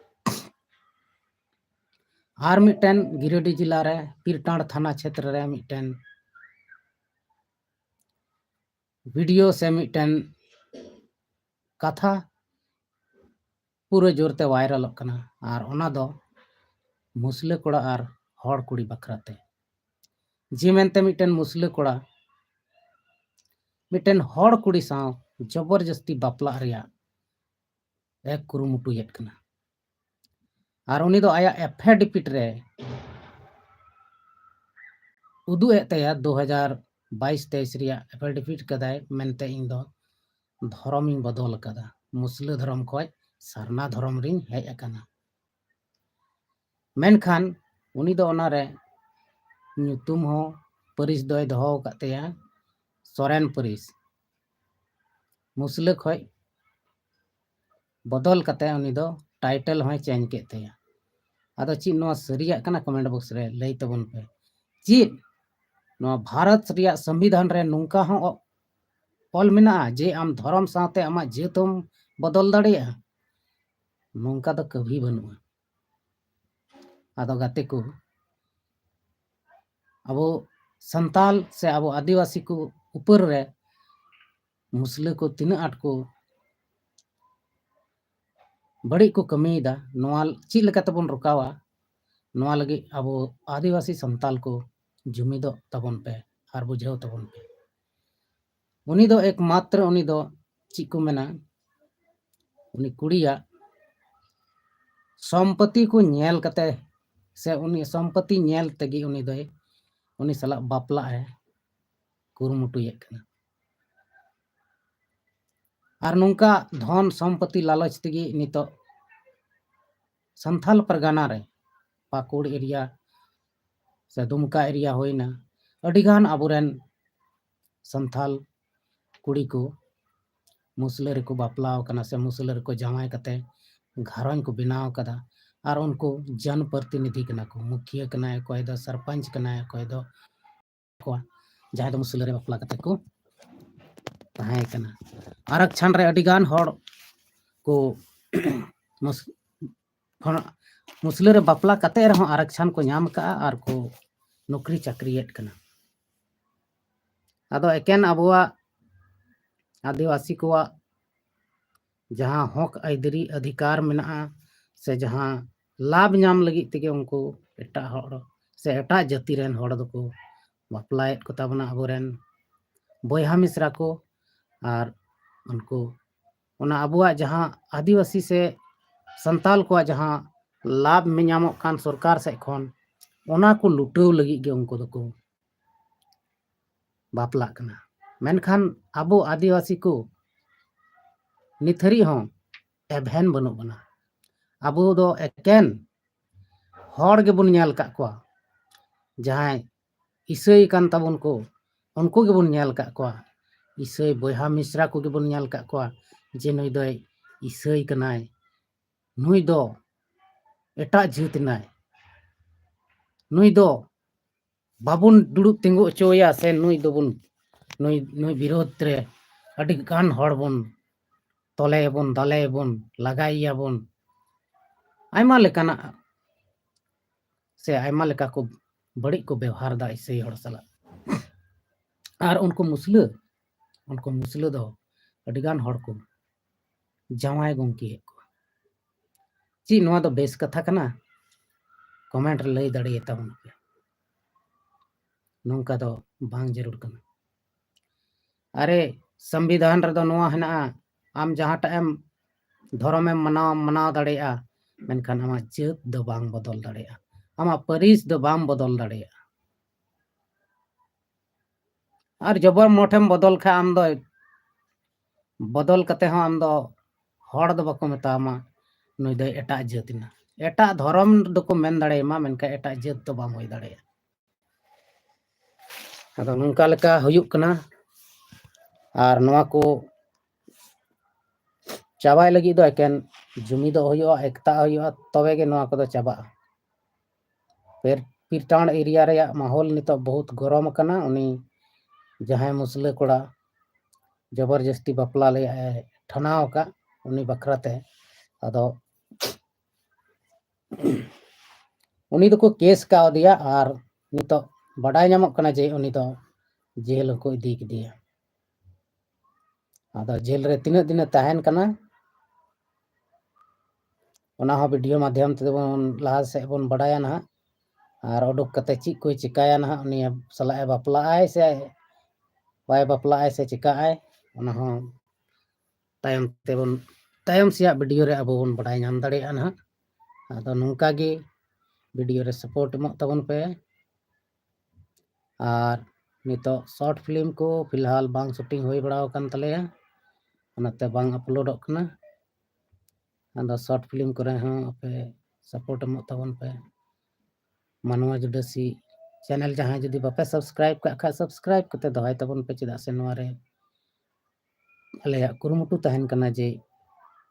ᱟᱨ ᱢᱤᱫᱴᱮᱱ ᱜᱤᱨᱤᱰᱤ ᱡᱮᱞᱟ ᱨᱮ ᱯᱤᱨᱴᱟᱸᱲ ᱛᱷᱟᱱᱟ ᱪᱷᱮᱛᱨᱚ ᱨᱮ ᱢᱤᱫᱴᱮᱱ ᱵᱷᱤᱰᱤᱭᱳ ᱥᱮ ᱢᱤᱫᱴᱮᱱ ᱠᱟᱛᱷᱟ ᱯᱩᱨᱟᱹ ᱡᱳᱨᱛᱮ ᱵᱷᱟᱭᱨᱟᱞᱚᱜ ᱠᱟᱱᱟ, ᱟᱨ ᱚᱱᱟ ᱫᱚ ᱢᱩᱥᱞᱟᱹ ᱠᱚᱲᱟ ᱟᱨ ᱦᱚᱲ ᱠᱩᱲᱤ ᱵᱟᱠᱷᱨᱟᱛᱮ᱾ ᱡᱮ ᱢᱮᱱᱛᱮ ᱢᱤᱫᱴᱮᱱ ᱢᱩᱥᱞᱟᱹ ᱠᱚᱲᱟ ᱢᱤᱫᱴᱮᱱ ᱦᱚᱲ ᱠᱩᱲᱤ ᱥᱟᱶ ᱡᱚᱵᱚᱨ ᱡᱟᱹᱥᱛᱤ ᱵᱟᱯᱞᱟᱜ ᱨᱮᱭᱟᱜ ᱮ ᱠᱩᱨᱩᱢᱩᱴᱩᱭᱮᱫ ᱠᱟᱱᱟ᱾ ᱟᱨ ᱩᱱᱤ ᱫᱚ ᱟᱭᱟᱜ ᱮᱯᱷᱤᱰᱮᱵᱷᱤᱴ ᱨᱮ ᱩᱫᱩᱜ ᱮᱫ ᱛᱟᱭᱟ, ᱫᱩ ᱦᱟᱡᱟᱨ ᱵᱟᱭᱤᱥ ᱛᱮᱭᱤᱥ ᱨᱮᱭᱟᱜ ᱮᱯᱷᱤᱰᱮᱵᱷᱤᱴ ᱠᱟᱫᱟᱭ ᱢᱮᱱᱛᱮ, ᱤᱧ ᱫᱚ ᱫᱷᱚᱨᱚᱢᱤᱧ ᱵᱚᱫᱚᱞ ᱟᱠᱟᱫᱟ, ᱢᱩᱥᱞᱟᱹ ᱫᱷᱚᱨᱚᱢ ᱠᱷᱚᱱ ᱥᱟᱨᱱᱟ ᱫᱷᱚᱨᱚᱢ ᱨᱤᱧ ᱦᱮᱡ ᱟᱠᱟᱱᱟ᱾ ᱢᱮᱱᱠᱷᱟᱱ ᱩᱱᱤ ᱫᱚ ᱚᱱᱟᱨᱮ ᱧᱩᱛᱩᱢ ᱦᱚᱸ, ᱯᱟᱹᱨᱤᱥ ᱫᱚᱭ ᱫᱚᱦᱚ ᱟᱠᱟᱫ ᱛᱟᱭᱟ ᱥᱚᱨᱮᱱ ᱯᱟᱹᱨᱤᱥ᱾ ᱢᱩᱥᱞᱟᱹ ᱠᱷᱚᱱ ᱵᱚᱫᱚᱞ ᱠᱟᱛᱮ ᱩᱱᱤ ᱫᱚ ᱴᱟᱭᱴᱮᱞ ᱦᱚᱸᱭ ᱪᱮᱧᱡᱽ ᱠᱮᱫ ᱛᱟᱭᱟ᱾ ᱟᱫᱚ ᱪᱮᱫ ᱱᱚᱣᱟ ᱥᱟᱹᱨᱤᱭᱟᱜ ᱠᱟᱱᱟ? ᱠᱚᱢᱮᱱᱴ ᱵᱚᱠᱥ ᱨᱮ ᱞᱟᱹᱭ ᱛᱟᱵᱚᱱ ᱯᱮ᱾ ᱪᱮᱫ ᱱᱚᱣᱟ ᱵᱷᱟᱨᱚᱛ ᱨᱮᱭᱟᱜ ᱥᱚᱝᱵᱤᱫᱷᱟᱱ ᱨᱮ ᱱᱚᱝᱠᱟ ᱦᱚᱸ ᱚ-, ᱚᱞ ᱢᱮᱱᱟᱜᱼᱟ ᱡᱮ ᱟᱢ ᱫᱷᱚᱨᱚᱢ ᱥᱟᱶᱛᱮ ᱟᱢᱟᱜ ᱡᱟᱹᱛ ᱦᱚᱸᱢ ᱵᱚᱫᱚᱞ ᱫᱟᱲᱮᱭᱟᱜᱼᱟ? ᱱᱚᱝᱠᱟ ᱫᱚ ᱠᱟᱹᱵᱷᱤ ᱵᱟᱹᱱᱩᱜᱼᱟ᱾ ᱟᱫᱚ ᱜᱟᱛᱮ ᱠᱚ, ᱟᱵᱚ ᱥᱟᱱᱛᱟᱞ ᱥᱮ ᱟᱵᱚ ᱟᱹᱫᱤᱵᱟᱹᱥᱤ ᱠᱚ ᱩᱯᱚᱨ ᱨᱮ ᱢᱩᱥᱞᱟᱹ ᱠᱚ ᱛᱤᱱᱟᱹᱜ ᱟᱸᱴ ᱠᱚ ᱵᱟᱹᱲᱤᱡ ᱠᱚ ᱠᱟᱹᱢᱤᱭᱮᱫᱟ, ᱱᱚᱣᱟ ᱪᱮᱫ ᱞᱮᱠᱟ ᱛᱮᱵᱚᱱ ᱨᱚᱠᱟᱣᱟ? ᱱᱚᱣᱟ ᱞᱟᱹᱜᱤᱫ ᱟᱵᱚ ᱟᱹᱫᱤᱵᱟᱹᱥᱤ ᱥᱟᱱᱛᱟᱞ ᱠᱚ ᱡᱩᱢᱤᱫᱚᱜ ᱛᱟᱵᱚᱱ ᱯᱮ ᱟᱨ ᱵᱩᱡᱷᱟᱹᱣ ᱛᱟᱵᱚᱱ ᱯᱮ᱾ ᱩᱱᱤ ᱫᱚ ᱮᱠᱢᱟᱛᱨᱚ, ᱩᱱᱤ ᱫᱚ ᱪᱮᱫ ᱠᱚ ᱢᱮᱱᱟ, ᱩᱱᱤ ᱠᱩᱲᱤᱭᱟᱜ ᱥᱚᱢᱯᱚᱛᱤ ᱠᱚ ᱧᱮᱞ ᱠᱟᱛᱮ ᱥᱮ ᱩᱱᱤ ᱥᱚᱢᱯᱚᱛᱤ ᱧᱮᱞ ᱛᱮᱜᱮ ᱩᱱᱤ ᱫᱚᱭ, ᱩᱱᱤ ᱥᱟᱞᱟᱜ ᱵᱟᱯᱞᱟᱜ ᱮ ᱠᱩᱨᱩᱢᱩᱴᱩᱭᱮᱫ ᱠᱟᱱᱟ᱾ ᱟᱨ ᱱᱚᱝᱠᱟ ᱫᱷᱚᱱ ᱥᱚᱢᱯᱚᱛᱤ ᱞᱟᱞᱚᱪ ᱛᱮᱜᱮ ᱱᱤᱛᱚᱜ ᱥᱟᱱᱛᱷᱟᱞ ᱯᱟᱨᱜᱟᱱᱟ ᱨᱮ, ᱯᱟᱹᱠᱩᱲ ᱮᱨᱤᱭᱟ ᱥᱮ ᱫᱩᱢᱠᱟ ᱮᱨᱤᱭᱟ ᱦᱩᱭᱱᱟ, ᱟᱹᱰᱤᱜᱟᱱ ᱟᱵᱚᱨᱮᱱ ᱥᱟᱱᱛᱷᱟᱞ ᱠᱩᱲᱤ ᱠᱚ ᱢᱩᱥᱞᱟᱹ ᱨᱮᱠᱚ ᱵᱟᱯᱞᱟ ᱟᱠᱟᱱᱟ ᱥᱮ ᱢᱩᱥᱞᱟᱹ ᱨᱮᱠᱚ ᱡᱟᱶᱟᱭ ᱠᱟᱛᱮ ᱜᱷᱟᱨᱚᱸᱡᱽ ᱠᱚ ᱵᱮᱱᱟᱣ ᱟᱠᱟᱫᱟ᱾ ᱟᱨ ᱩᱱᱠᱩ ᱡᱚᱱ ᱯᱨᱚᱛᱤᱱᱤᱫᱷᱤ ᱠᱟᱱᱟ ᱠᱚ, ᱢᱩᱠᱷᱤᱭᱟᱹ ᱠᱟᱱᱟᱭ, ᱚᱠᱚᱭ ᱫᱚ ᱥᱚᱨᱯᱚᱧᱪ ᱠᱟᱱᱟᱭ, ᱚᱠᱚᱭ ᱫᱚ ᱠᱚᱣᱟ, ᱡᱟᱦᱟᱸᱭ ᱫᱚ ᱢᱩᱥᱞᱟᱹ ᱨᱮ ᱵᱟᱯᱞᱟ ᱠᱟᱛᱮ ᱠᱚ ᱛᱟᱦᱮᱸ ᱠᱟᱱᱟ᱾ ᱟᱨᱟᱠᱪᱷᱟᱱ ᱨᱮ ᱟᱹᱰᱤ ᱜᱟᱱ ᱦᱚᱲ ᱠᱚ ᱢᱩᱥ-, ᱠᱷᱚᱱ-, ᱢᱩᱥᱞᱟᱹ ᱨᱮ ᱵᱟᱯᱞᱟ ᱠᱟᱛᱮ ᱨᱮᱦᱚᱸ ᱟᱨᱟᱠᱪᱷᱟᱱ ᱠᱚ ᱧᱟᱢ ᱠᱟᱜᱼᱟ ᱟᱨ ᱠᱚ ᱱᱚᱠᱨᱤ ᱪᱟᱹᱠᱨᱤᱭᱮᱫ ᱠᱟᱱᱟ᱾ ᱟᱫᱚ ᱮᱠᱮᱱ ᱟᱵᱚᱣᱟᱜ ᱟᱹᱫᱤᱵᱟᱹᱥᱤ ᱠᱚᱣᱟᱜ ᱡᱟᱦᱟᱸ ᱦᱚᱠ ᱟᱹᱭᱫᱟᱹᱨᱤ ᱚᱫᱷᱤᱠᱟᱨ ᱢᱮᱱᱟᱜᱼᱟ, ᱥᱮ ᱡᱟᱦᱟᱸ ᱞᱟᱵᱷ ᱧᱟᱢ ᱞᱟᱹᱜᱤᱫ ᱛᱮᱜᱮ ᱩᱱᱠᱩ ᱮᱴᱟᱜ ᱦᱚᱲ ᱥᱮ ᱮᱴᱟᱜ ᱡᱟᱹᱛᱤ ᱨᱮᱱ ᱦᱚᱲ ᱫᱚᱠᱚ ᱵᱟᱯᱞᱟᱭᱮᱫ ᱠᱚ ᱛᱟᱵᱚᱱᱟ ᱟᱵᱚᱨᱮᱱ ᱵᱚᱭᱦᱟ ᱢᱤᱥᱨᱟ ᱠᱚ᱾ ᱟᱨ ᱩᱱᱠᱩ ᱚᱱᱟ ᱟᱵᱚᱣᱟᱜ ᱡᱟᱦᱟᱸ ᱟᱹᱫᱤᱵᱟᱹᱥᱤ ᱥᱮ ᱥᱟᱱᱛᱟᱞ ᱠᱚᱣᱟᱜ ᱡᱟᱦᱟᱸ ᱞᱟᱵᱷ ᱧᱟᱢᱚᱜ ᱠᱟᱱ ᱥᱚᱨᱠᱟᱨ ᱥᱮᱫ ᱠᱷᱚᱱ, ᱚᱱᱟ ᱠᱚ ᱞᱩᱴᱟᱹᱣ ᱞᱟᱹᱜᱤᱫ ᱜᱮ ᱩᱱᱠᱩ ᱫᱚᱠᱚ ᱵᱟᱯᱞᱟᱜ ᱠᱟᱱᱟ᱾ ᱢᱮᱱᱠᱷᱟᱱ ᱟᱵᱚ ᱟᱹᱫᱤᱵᱟᱹᱥᱤ ᱠᱚ ᱱᱤᱛ ᱦᱟᱹᱨᱤᱡ ᱦᱚᱸ ᱮᱵᱷᱮᱱ ᱵᱟᱹᱱᱩᱜ ᱵᱚᱱᱟ᱾ ᱟᱵᱚ ᱫᱚ ᱮᱠᱮᱱ ᱦᱚᱲ ᱜᱮᱵᱚᱱ ᱧᱮᱞ ᱟᱠᱟᱫ ᱠᱚᱣᱟ, ᱡᱟᱦᱟᱸᱭ ᱤᱥᱟᱹᱭ ᱠᱟᱱ ᱛᱟᱵᱚᱱ ᱠᱚ, ᱩᱱᱠᱩ ᱜᱮᱵᱚᱱ ᱧᱮᱞ ᱟᱠᱟᱫ ᱠᱚᱣᱟ᱾ ᱤᱥᱟᱹᱭ ᱵᱚᱭᱦᱟ ᱢᱤᱥᱨᱟ ᱠᱚᱜᱮ ᱵᱚᱱ ᱧᱮᱞ ᱟᱠᱟᱫ ᱠᱚᱣᱟ ᱡᱮ ᱱᱩᱭ ᱫᱚᱭ ᱤᱥᱟᱹᱭ ᱠᱟᱱᱟᱭ, ᱱᱩᱭ ᱫᱚ ᱮᱴᱟᱜ ᱡᱟᱹᱛ ᱮᱱᱟᱭ, ᱱᱩᱭ ᱫᱚ ᱵᱟᱵᱚᱱ ᱫᱩᱲᱩᱵ ᱛᱤᱸᱜᱩ ᱦᱚᱪᱚᱣᱟᱭᱟ, ᱥᱮ ᱱᱩᱭ ᱫᱚᱵᱚᱱ, ᱱᱩᱭ, ᱱᱩᱭ ᱵᱤᱨᱳᱫᱷ ᱨᱮ ᱟᱹᱰᱤ ᱜᱟᱱ ᱦᱚᱲ ᱵᱚᱱ ᱛᱚᱞᱮᱭᱟᱵᱚᱱ, ᱫᱟᱞᱮᱭᱟᱵᱚᱱ, ᱞᱟᱜᱟᱭᱮᱭᱟᱵᱚᱱ, ᱟᱭᱢᱟ ᱞᱮᱠᱟᱱᱟᱜ ᱥᱮ ᱟᱭᱢᱟ ᱞᱮᱠᱟ ᱠᱚ ᱵᱟᱹᱲᱤᱡ ᱠᱚ ᱵᱮᱣᱦᱟᱨ ᱮᱫᱟ ᱤᱥᱟᱹᱭ ᱦᱚᱲ ᱥᱟᱞᱟᱜ᱾ ᱟᱨ ᱩᱱᱠᱩ ᱢᱩᱥᱞᱟᱹ, ᱩᱱᱠᱩ ᱢᱩᱥᱞᱟᱹ ᱫᱚ ᱟᱹᱰᱤᱜᱟᱱ ᱦᱚᱲ ᱠᱚ ᱡᱟᱶᱟᱭ ᱜᱚᱝᱠᱮᱭᱮᱫ ᱠᱚᱣᱟ᱾ ᱪᱮᱫ ᱱᱚᱣᱟ ᱫᱚ ᱵᱮᱥ ᱠᱟᱛᱷᱟ ᱠᱟᱱᱟ? ᱠᱚᱢᱮᱱᱴ ᱨᱮ ᱞᱟᱹᱭ ᱫᱟᱲᱮᱭᱟᱛᱟᱵᱚᱱ ᱯᱮ᱾ ᱱᱚᱝᱠᱟ ᱫᱚ ᱵᱟᱝ ᱡᱟᱹᱨᱩᱲ ᱠᱟᱱᱟ᱾ ᱟᱨᱮ, ᱥᱚᱝᱵᱤᱫᱷᱟᱱ ᱨᱮᱫᱚ ᱱᱚᱣᱟ ᱦᱮᱱᱟᱜᱼᱟ, ᱟᱢ ᱡᱟᱦᱟᱸᱴᱟᱜ ᱮᱢ ᱫᱷᱚᱨᱚᱢᱮᱢ ᱢᱟᱱᱟᱣ, ᱢᱟᱱᱟᱣ ᱫᱟᱲᱮᱭᱟᱜᱼᱟ, ᱢᱮᱱᱠᱷᱟᱱ ᱟᱢᱟᱜ ᱡᱟᱹᱛ ᱫᱚ ᱵᱟᱝ ᱵᱚᱫᱚᱞ ᱫᱟᱲᱮᱭᱟᱜᱼᱟ, ᱟᱢᱟᱜ ᱯᱟᱹᱨᱤᱥ ᱫᱚ ᱵᱟᱝ ᱵᱚᱫᱚᱞ ᱫᱟᱲᱮᱭᱟᱜᱼᱟ᱾ ᱟᱨ ᱡᱚᱵᱚᱨ ᱢᱚᱴᱷᱮᱢ ᱵᱚᱫᱚᱞ ᱠᱷᱟᱱ ᱟᱢ ᱫᱚ, ᱵᱚᱫᱚᱞ ᱠᱟᱛᱮ ᱦᱚᱸ ᱟᱢ ᱫᱚ ᱦᱚᱲ ᱫᱚ ᱵᱟᱠᱚ ᱢᱮᱛᱟᱢᱟ ᱱᱩᱭ ᱫᱚ ᱮᱴᱟᱜ ᱡᱟᱹᱛ ᱮᱱᱟ᱾ ᱮᱴᱟᱜ ᱫᱷᱚᱨᱚᱢ ᱫᱚᱠᱚ ᱢᱮᱱ ᱫᱟᱲᱮᱭᱟᱢᱟ, ᱢᱮᱱᱠᱷᱟᱱ ᱮᱴᱟᱜ ᱡᱟᱹᱛ ᱫᱚ ᱵᱟᱢ ᱦᱩᱭ ᱫᱟᱲᱮᱭᱟᱜᱼᱟ᱾ ᱟᱫᱚ ᱱᱚᱝᱠᱟ ᱞᱮᱠᱟ ᱦᱩᱭᱩᱜ ᱠᱟᱱᱟ᱾ ᱟᱨ ᱱᱚᱣᱟ ᱠᱚ ᱪᱟᱵᱟᱭ ᱞᱟᱹᱜᱤᱫ ᱫᱚ ᱮᱠᱮᱱ ᱡᱩᱢᱤᱫᱚᱜ ᱦᱩᱭᱩᱜᱼᱟ, ᱮᱠᱛᱟᱜ ᱦᱩᱭᱩᱜᱼᱟ, ᱛᱚᱵᱮ ᱜᱮ ᱱᱚᱣᱟ ᱠᱚᱫᱚ ᱪᱟᱵᱟᱜᱼᱟ᱾ ᱯᱤᱨ-, ᱯᱤᱨᱴᱟᱸᱰ ᱮᱨᱤᱭᱟ ᱨᱮᱭᱟᱜ ᱢᱟᱦᱚᱞ ᱱᱤᱛᱚᱜ ᱵᱚᱦᱩᱛ ᱜᱚᱨᱚᱢ ᱟᱠᱟᱱᱟ᱾ ᱩᱱᱤ ᱡᱟᱦᱟᱸᱭ ᱢᱩᱥᱞᱟᱹ ᱠᱚᱲᱟ ᱡᱚᱵᱚᱨᱡᱚᱥᱛᱤ ᱵᱟᱯᱞᱟ ᱞᱟᱹᱜᱤᱫ ᱮ ᱴᱷᱟᱱᱟᱣ ᱟᱠᱟᱫ, ᱩᱱᱤ ᱵᱟᱠᱷᱨᱟ ᱛᱮ ᱟᱫᱚ ᱩᱱᱤ ᱫᱚᱠᱚ ᱠᱮᱥ ᱠᱟᱣᱫᱮᱭᱟ ᱟᱨ ᱱᱤᱛᱚᱜ ᱵᱟᱰᱟᱭ ᱧᱟᱢᱚᱜ ᱠᱟᱱᱟ ᱡᱮ ᱩᱱᱤ ᱫᱚ ᱡᱮᱞ ᱦᱚᱸᱠᱚ ᱤᱫᱤ ᱠᱮᱫᱮᱭᱟ᱾ ᱟᱫᱚ ᱡᱮᱞ ᱨᱮ ᱛᱤᱱᱟᱹᱜ ᱫᱤᱱᱮ ᱛᱟᱦᱮᱱ ᱠᱟᱱᱟ, ᱚᱱᱟ ᱦᱚᱸ ᱵᱷᱤᱰᱤᱭᱳ ᱢᱟᱫᱽᱫᱷᱚᱢ ᱛᱮᱵᱚᱱ ᱞᱟᱦᱟ ᱥᱮᱫ ᱵᱚᱱ ᱵᱟᱰᱟᱭᱟ ᱱᱟᱦᱟᱜ᱾ ᱟᱨ ᱩᱰᱩᱠ ᱠᱟᱛᱮ ᱪᱮᱫ ᱠᱚᱭ ᱪᱤᱠᱟᱹᱭᱟ ᱱᱟᱦᱟᱜ, ᱩᱱᱤ ᱥᱟᱞᱟᱜ ᱮ ᱵᱟᱯᱞᱟᱜ ᱟᱭ ᱥᱮ ᱵᱟᱭ ᱵᱟᱯᱞᱟᱜ ᱟᱭ ᱥᱮ ᱪᱤᱠᱟᱹᱜ ᱟᱭ, ᱚᱱᱟ ᱦᱚᱸ ᱛᱟᱭᱚᱢ ᱛᱮᱵᱚᱱ, ᱛᱟᱭᱚᱢ ᱥᱮᱭᱟᱜ ᱵᱷᱤᱰᱤᱭᱳ ᱨᱮ ᱟᱵᱚ ᱵᱚᱱ ᱵᱟᱰᱟᱭ ᱧᱟᱢ ᱫᱟᱲᱮᱭᱟᱜᱼᱟ ᱱᱟᱦᱟᱜ᱾ ᱟᱫᱚ ᱱᱚᱝᱠᱟ ᱜᱮ ᱵᱷᱤᱰᱤᱭᱳ ᱨᱮ ᱥᱟᱯᱳᱨᱴ ᱮᱢᱚᱜ ᱛᱟᱵᱚᱱ ᱯᱮ᱾ ᱟᱨ ᱱᱤᱛᱚᱜ ᱥᱚᱨᱴ ᱯᱷᱤᱞᱢ ᱠᱚ ᱯᱷᱤᱞᱦᱟᱞ ᱵᱟᱝ ᱥᱩᱴᱤᱝ ᱦᱩᱭ ᱵᱟᱲᱟ ᱟᱠᱟᱱ ᱛᱟᱞᱮᱭᱟ, ᱚᱱᱟᱛᱮ ᱵᱟᱝ ᱟᱯᱞᱳᱰᱚᱜ ᱠᱟᱱᱟ᱾ ᱟᱫᱚ ᱥᱚᱨᱴ ᱯᱷᱤᱞᱢ ᱠᱚᱨᱮ ᱦᱚᱸ ᱟᱯᱮ ᱥᱟᱯᱳᱨᱴ ᱮᱢᱚᱜ ᱛᱟᱵᱚᱱ ᱯᱮ᱾ ᱢᱟᱱᱣᱟ ᱡᱩᱰᱟᱹᱥᱤ ᱪᱮᱱᱮᱞ ᱡᱟᱦᱟᱸᱭ ᱡᱩᱫᱤ ᱵᱟᱯᱮ ᱥᱟᱵᱥᱠᱨᱟᱭᱤᱵ ᱠᱟᱜ ᱠᱷᱟᱡ, ᱥᱟᱵᱥᱠᱨᱟᱭᱤᱵ ᱠᱟᱛᱮ ᱫᱚᱦᱚᱭ ᱛᱟᱵᱚᱱ ᱯᱮ, ᱪᱮᱫᱟᱜ ᱥᱮ ᱱᱚᱣᱟ ᱨᱮ ᱟᱞᱮᱭᱟᱜ ᱠᱩᱨᱩᱢᱩᱴᱩ ᱛᱟᱦᱮᱱ ᱠᱟᱱᱟ ᱡᱮ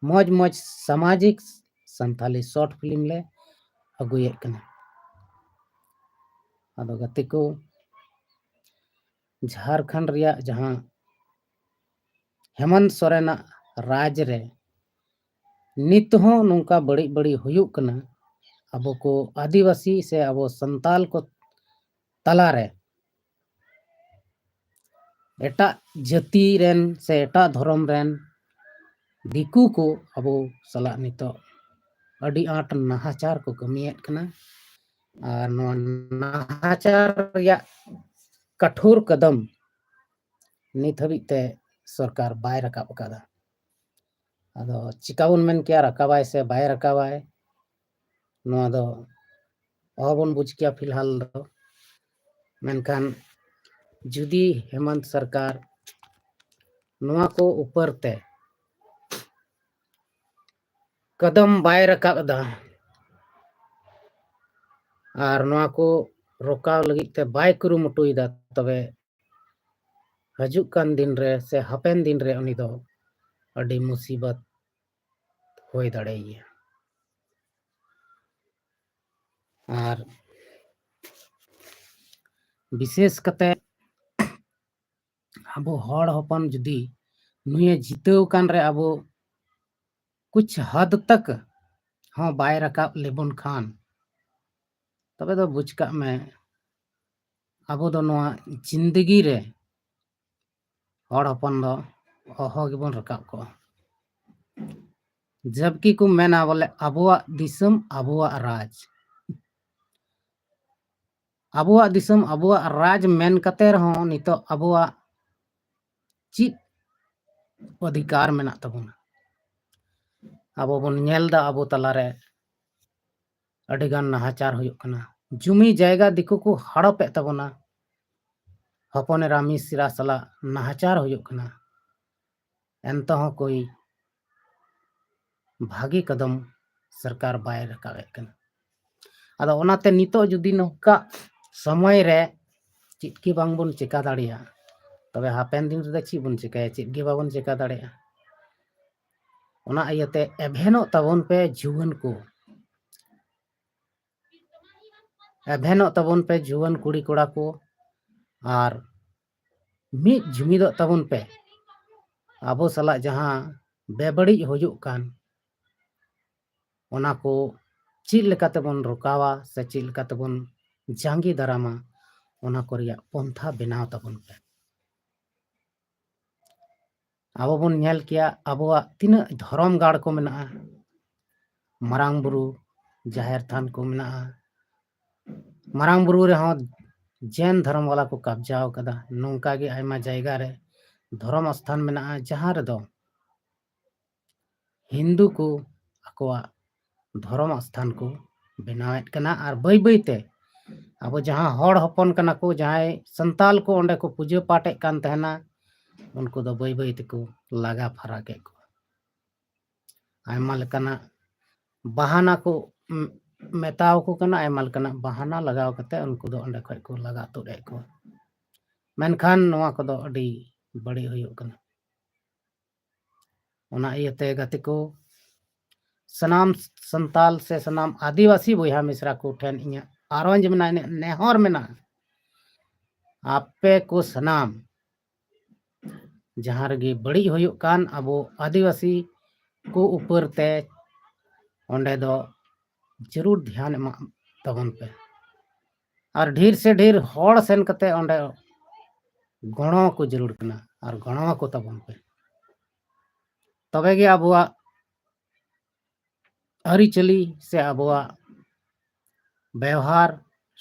ᱢᱚᱡᱽ ᱢᱚᱡᱽ ᱥᱟᱢᱟᱡᱤᱠ ᱥᱟᱱᱛᱷᱟᱞᱤ ᱥᱚᱨᱴ ᱯᱷᱤᱞᱢ ᱞᱮ ᱟᱹᱜᱩᱭᱮᱫ ᱠᱟᱱᱟ᱾ ᱟᱫᱚ ᱜᱟᱛᱮ ᱠᱚ, ᱡᱷᱟᱲᱠᱷᱚᱸᱰ ᱨᱮᱭᱟᱜ ᱡᱟᱦᱟᱸ ᱦᱮᱢᱚᱱᱛ ᱥᱚᱨᱮᱱᱟᱜ ᱨᱟᱡᱽ ᱨᱮ ᱱᱤᱛ ᱦᱚᱸ ᱱᱚᱝᱠᱟ ᱵᱟᱹᱲᱤᱡ ᱵᱟᱹᱲᱤᱡ ᱦᱩᱭᱩᱜ ᱠᱟᱱᱟ, ᱟᱵᱚ ᱠᱚ ᱟᱹᱫᱤᱵᱟᱹᱥᱤ ᱥᱮ ᱟᱵᱚ ᱥᱟᱱᱛᱟᱞ ᱠᱚ ᱛᱟᱞᱟᱨᱮ ᱮᱴᱟᱜ ᱡᱟᱹᱛᱤ ᱨᱮᱱ ᱥᱮ ᱮᱴᱟᱜ ᱫᱷᱚᱨᱚᱢ ᱨᱮᱱ ᱫᱤᱠᱩ ᱠᱚ ᱟᱵᱚ ᱥᱟᱞᱟᱜ ᱱᱤᱛᱚᱜ ᱟᱹᱰᱤ ᱟᱸᱴ ᱱᱟᱦᱟᱪᱟᱨ ᱠᱚ ᱠᱟᱹᱢᱤᱭᱮᱫ ᱠᱟᱱᱟ᱾ ᱟᱨ ᱱᱚᱣᱟ ᱱᱟᱦᱟᱪᱟᱨ ᱨᱮᱭᱟᱜ ᱠᱟᱴᱷᱳᱨ ᱠᱚᱫᱚᱢ ᱱᱤᱛ ᱦᱟᱹᱵᱤᱡ ᱛᱮ ᱥᱚᱨᱠᱟᱨ ᱵᱟᱭ ᱨᱟᱠᱟᱵ ᱟᱠᱟᱫᱟ᱾ ᱟᱫᱚ ᱪᱤᱠᱟ ᱵᱚᱱ ᱢᱮᱱ ᱠᱮᱭᱟ, ᱨᱟᱠᱟᱵᱟᱭ ᱥᱮ ᱵᱟᱭ ᱨᱟᱠᱟᱵᱟᱭ, ᱱᱚᱣᱟ ᱫᱚ ᱚᱦᱚᱵᱚᱱ ᱵᱩᱡᱽ ᱠᱮᱭᱟ ᱯᱷᱤᱞᱦᱟᱞ ᱫᱚ᱾ ᱢᱮᱱᱠᱷᱟᱱ ᱡᱩᱫᱤ ᱦᱮᱢᱚᱱᱛ ᱥᱚᱨᱠᱟᱨ ᱱᱚᱣᱟ ᱠᱚ ᱩᱯᱚᱨ ᱛᱮ ᱠᱚᱫᱚᱢ ᱵᱟᱭ ᱨᱟᱠᱟᱵ ᱮᱫᱟ ᱟᱨ ᱱᱚᱣᱟ ᱠᱚ ᱨᱚᱠᱟᱣ ᱞᱟᱹᱜᱤᱫ ᱛᱮ ᱵᱟᱭ ᱠᱩᱨᱩᱢᱩᱴᱩᱭᱮᱫᱟ, ᱛᱚᱵᱮ ᱦᱤᱡᱩᱜ ᱠᱟᱱ ᱫᱤᱱ ᱨᱮ ᱥᱮ ᱦᱟᱯᱮᱱ ᱫᱤᱱ ᱨᱮ ᱩᱱᱤ ᱫᱚ ᱟᱹᱰᱤ ᱢᱩᱥᱤᱵᱚᱛ ᱦᱩᱭ ᱫᱟᱲᱮᱭᱟᱭᱟ᱾ ᱟᱨ ᱵᱤᱥᱮᱥ ᱠᱟᱛᱮ ᱟᱵᱚ ᱦᱚᱲ ᱦᱚᱯᱚᱱ ᱡᱩᱫᱤ ᱱᱩᱭᱮ ᱡᱤᱛᱟᱹᱣ ᱠᱟᱱ ᱨᱮ ᱟᱵᱚ ᱠᱩᱪ ᱦᱟᱫ ᱛᱟᱠ ᱦᱚᱸ ᱵᱟᱭ ᱨᱟᱠᱟᱵ ᱞᱮᱵᱚᱱ ᱠᱷᱟᱱ, ᱛᱚᱵᱮ ᱫᱚ ᱵᱩᱡᱽ ᱠᱟᱜ ᱢᱮ, ᱟᱵᱚ ᱫᱚ ᱱᱚᱣᱟ ᱡᱤᱱᱫᱮᱜᱤ ᱨᱮ ᱦᱚᱲ ᱦᱚᱯᱚᱱ ᱫᱚ ᱚᱦᱚ ᱜᱮᱵᱚᱱ ᱨᱟᱠᱟᱵ ᱠᱚᱜᱼᱟ᱾ ᱡᱟᱵᱠᱤ ᱠᱚ ᱢᱮᱱᱟ ᱵᱚᱞᱮ ᱟᱵᱚᱣᱟᱜ ᱫᱤᱥᱚᱢ ᱟᱵᱚᱣᱟᱜ ᱨᱟᱡᱽ, ᱟᱵᱚᱣᱟᱜ ᱫᱤᱥᱚᱢ ᱟᱵᱚᱣᱟᱜ ᱨᱟᱡᱽ ᱢᱮᱱ ᱠᱟᱛᱮ ᱨᱮᱦᱚᱸ ᱱᱤᱛᱚᱜ ᱟᱵᱚᱣᱟᱜ ᱪᱮᱫ ᱚᱫᱷᱤᱠᱟᱨ ᱢᱮᱱᱟᱜ ᱛᱟᱵᱚᱱᱟ? ᱟᱵᱚ ᱵᱚᱱ ᱧᱮᱞ ᱮᱫᱟ ᱟᱵᱚ ᱛᱟᱞᱟᱨᱮ ᱟᱹᱰᱤᱜᱟᱱ ᱱᱟᱦᱟᱪᱟᱨ ᱦᱩᱭᱩᱜ ᱠᱟᱱᱟ, ᱡᱩᱢᱤ ᱡᱟᱭᱜᱟ ᱫᱤᱠᱩ ᱠᱚ ᱦᱟᱲᱚᱯᱮᱫ ᱛᱟᱵᱚᱱᱟ, ᱦᱚᱯᱚᱱ ᱮᱨᱟ ᱢᱤᱥᱨᱟ ᱥᱟᱞᱟᱜ ᱱᱟᱦᱟᱪᱟᱨ ᱦᱩᱭᱩᱜ ᱠᱟᱱᱟ, ᱮᱱᱛᱮᱦᱚᱸ ᱠᱳᱭ ᱵᱷᱟᱹᱜᱤ ᱠᱚᱫᱚᱢ ᱥᱚᱨᱠᱟᱨ ᱵᱟᱭ ᱨᱟᱠᱟᱵᱮᱫ ᱠᱟᱱᱟ᱾ ᱟᱫᱚ ᱚᱱᱟᱛᱮ ᱱᱤᱛᱚᱜ ᱡᱩᱫᱤ ᱱᱚᱝᱠᱟ ᱥᱚᱢᱚᱭ ᱨᱮ ᱪᱮᱫ ᱜᱮ ᱵᱟᱝᱵᱚᱱ ᱪᱮᱠᱟ ᱫᱟᱲᱮᱭᱟᱜᱼᱟ, ᱛᱚᱵᱮ ᱦᱟᱯᱮᱱ ᱫᱤᱱ ᱨᱮᱫᱚ ᱪᱮᱫ ᱵᱚᱱ ᱪᱮᱠᱟᱭᱟ? ᱪᱮᱫ ᱜᱮ ᱵᱟᱵᱚᱱ ᱪᱮᱠᱟ ᱫᱟᱲᱮᱭᱟᱜᱼᱟ᱾ ᱚᱱᱟ ᱤᱭᱟᱹᱛᱮ ᱮᱵᱷᱮᱱᱚᱜ ᱛᱟᱵᱚᱱ ᱯᱮ ᱡᱩᱣᱟᱹᱱ ᱠᱚ, ᱮᱵᱷᱮᱱᱚᱜ ᱛᱟᱵᱚᱱ ᱯᱮ ᱡᱩᱣᱟᱹᱱ ᱠᱩᱲᱤ ᱠᱚᱲᱟ ᱠᱚ, ᱟᱨ ᱢᱤᱫ ᱡᱩᱢᱤᱫᱚᱜ ᱛᱟᱵᱚᱱ ᱯᱮ᱾ ᱟᱵᱚ ᱥᱟᱞᱟᱜ ᱡᱟᱦᱟᱸ ᱵᱮᱵᱟᱹᱲᱤᱡ ᱦᱩᱭᱩᱜ ᱠᱟᱱ, ᱚᱱᱟ ᱠᱚ ᱪᱮᱫ ᱞᱮᱠᱟ ᱛᱮᱵᱚᱱ ᱨᱚᱠᱟᱣᱟ ᱥᱮ ᱪᱮᱫ ᱞᱮᱠᱟ ᱛᱮᱵᱚᱱ ᱡᱟᱸᱜᱮ ᱫᱟᱨᱟᱢᱟ, ᱚᱱᱟ ᱠᱚ ᱨᱮᱭᱟᱜ ᱯᱚᱱᱛᱷᱟ ᱵᱮᱱᱟᱣ ᱛᱟᱵᱚᱱ ᱯᱮ᱾ ᱟᱵᱚ ᱵᱚᱱ ᱧᱮᱞ ᱠᱮᱭᱟ ᱟᱵᱚᱣᱟᱜ ᱛᱤᱱᱟᱹᱜ ᱫᱷᱚᱨᱚᱢ ᱜᱟᱲ ᱠᱚ ᱢᱮᱱᱟᱜᱼᱟ, ᱢᱟᱨᱟᱝ ᱵᱩᱨᱩ ᱡᱟᱦᱮᱨ ᱛᱷᱟᱱ ᱠᱚ ᱢᱮᱱᱟᱜᱼᱟ᱾ ᱢᱟᱨᱟᱝ ᱵᱩᱨᱩ ᱨᱮᱦᱚᱸ ᱡᱮᱱ ᱫᱷᱚᱨᱚᱢ ᱵᱟᱞᱟ ᱠᱚ ᱠᱟᱵᱽᱡᱟᱣ ᱠᱟᱫᱟ᱾ ᱱᱚᱝᱠᱟ ᱜᱮ ᱟᱭᱢᱟ ᱡᱟᱭᱜᱟ ᱨᱮ ᱫᱷᱚᱨᱚᱢ ᱟᱥᱛᱷᱟᱱ ᱢᱮᱱᱟᱜᱼᱟ, ᱡᱟᱦᱟᱸ ᱨᱮᱫᱚ ᱦᱤᱱᱫᱩ ᱠᱚ ᱟᱠᱚᱣᱟᱜ ᱫᱷᱚᱨᱚᱢ ᱟᱥᱛᱷᱟᱱ ᱠᱚ ᱵᱮᱱᱟᱣᱮᱫ ᱠᱟᱱᱟ᱾ ᱟᱨ ᱵᱟᱹᱭ ᱵᱟᱹᱭ ᱛᱮ ᱟᱵᱚ ᱡᱟᱦᱟᱸ ᱦᱚᱲ ᱦᱚᱯᱚᱱ ᱠᱟᱱᱟ ᱠᱚ, ᱡᱟᱦᱟᱸᱭ ᱥᱟᱱᱛᱟᱞ ᱠᱚ ᱚᱸᱰᱮ ᱠᱚ ᱯᱩᱡᱟᱹ ᱯᱟᱴᱮᱫ ᱠᱟᱱ ᱛᱟᱦᱮᱱᱟ, ᱩᱱᱠᱩ ᱫᱚ ᱵᱟᱹᱭ ᱵᱟᱹᱭ ᱛᱮᱠᱚ ᱞᱟᱜᱟ ᱯᱷᱟᱨᱟᱠᱮᱫ ᱠᱚᱣᱟ᱾ ᱟᱭᱢᱟ ᱞᱮᱠᱟᱱᱟᱜ ᱵᱟᱦᱟᱱᱟ ᱠᱚ ᱢᱮᱛᱟᱣ ᱠᱚ ᱠᱟᱱᱟ, ᱟᱭᱢᱟ ᱞᱮᱠᱟᱱᱟᱜ ᱵᱟᱦᱟᱱᱟ ᱞᱟᱜᱟᱣ ᱠᱟᱛᱮ ᱩᱱᱠᱩ ᱫᱚ ᱚᱸᱰᱮ ᱠᱷᱚᱡ ᱠᱚ ᱞᱟᱜᱟ ᱛᱩᱫ ᱮᱫ ᱠᱚᱣᱟ᱾ ᱢᱮᱱᱠᱷᱟᱱ ᱱᱚᱣᱟ ᱠᱚᱫᱚ ᱟᱹᱰᱤ ᱵᱟᱹᱲᱤᱡ ᱦᱩᱭᱩᱜ ᱠᱟᱱᱟ᱾ ᱚᱱᱟ ᱤᱭᱟᱹᱛᱮ ᱜᱟᱛᱮ ᱠᱚ, ᱥᱟᱱᱟᱢ ᱥᱟᱱᱛᱟᱞ ᱥᱮ ᱥᱟᱱᱟᱢ ᱟᱹᱫᱤᱵᱟᱹᱥᱤ ᱵᱚᱭᱦᱟ ᱢᱤᱥᱨᱟ ᱠᱚ ᱴᱷᱮᱱ ᱤᱧᱟᱹᱜ ᱟᱨᱚᱡᱽ ᱢᱮᱱᱟᱜᱼᱟ, ᱤᱧᱟᱹᱜ ᱱᱮᱦᱚᱨ ᱢᱮᱱᱟᱜᱼᱟ, ᱟᱯᱮ ᱠᱚ ᱥᱟᱱᱟᱢ ᱡᱟᱦᱟᱸ ᱨᱮᱜᱮ ᱵᱟᱹᱲᱤᱡ ᱦᱩᱭᱩᱜ ᱠᱟᱱ ᱟᱵᱚ ᱟᱹᱫᱤᱵᱟᱹᱥᱤ ᱠᱚ ᱩᱯᱟᱹᱨ ᱛᱮ ᱚᱸᱰᱮ ᱫᱚ ᱡᱟᱹᱨᱩᱲ ᱫᱷᱮᱭᱟᱱ ᱮᱢᱟᱜ ᱛᱟᱵᱚᱱ ᱯᱮ᱾ ᱟᱨ ᱰᱷᱮᱨ ᱥᱮ ᱰᱷᱮᱨ ᱦᱚᱲ ᱥᱮᱱ ᱠᱟᱛᱮ ᱚᱸᱰᱮ ᱜᱚᱲᱚ ᱠᱚ ᱡᱟᱹᱨᱩᱲ ᱠᱟᱱᱟ, ᱟᱨ ᱜᱚᱲᱚ ᱟᱠᱚ ᱛᱟᱵᱚᱱ ᱯᱮ᱾ ᱛᱚᱵᱮ ᱜᱮ ᱟᱵᱚᱣᱟᱜ ᱟᱹᱨᱤᱪᱟᱹᱞᱤ ᱥᱮ ᱟᱵᱚᱣᱟᱜ ᱵᱮᱣᱦᱟᱨ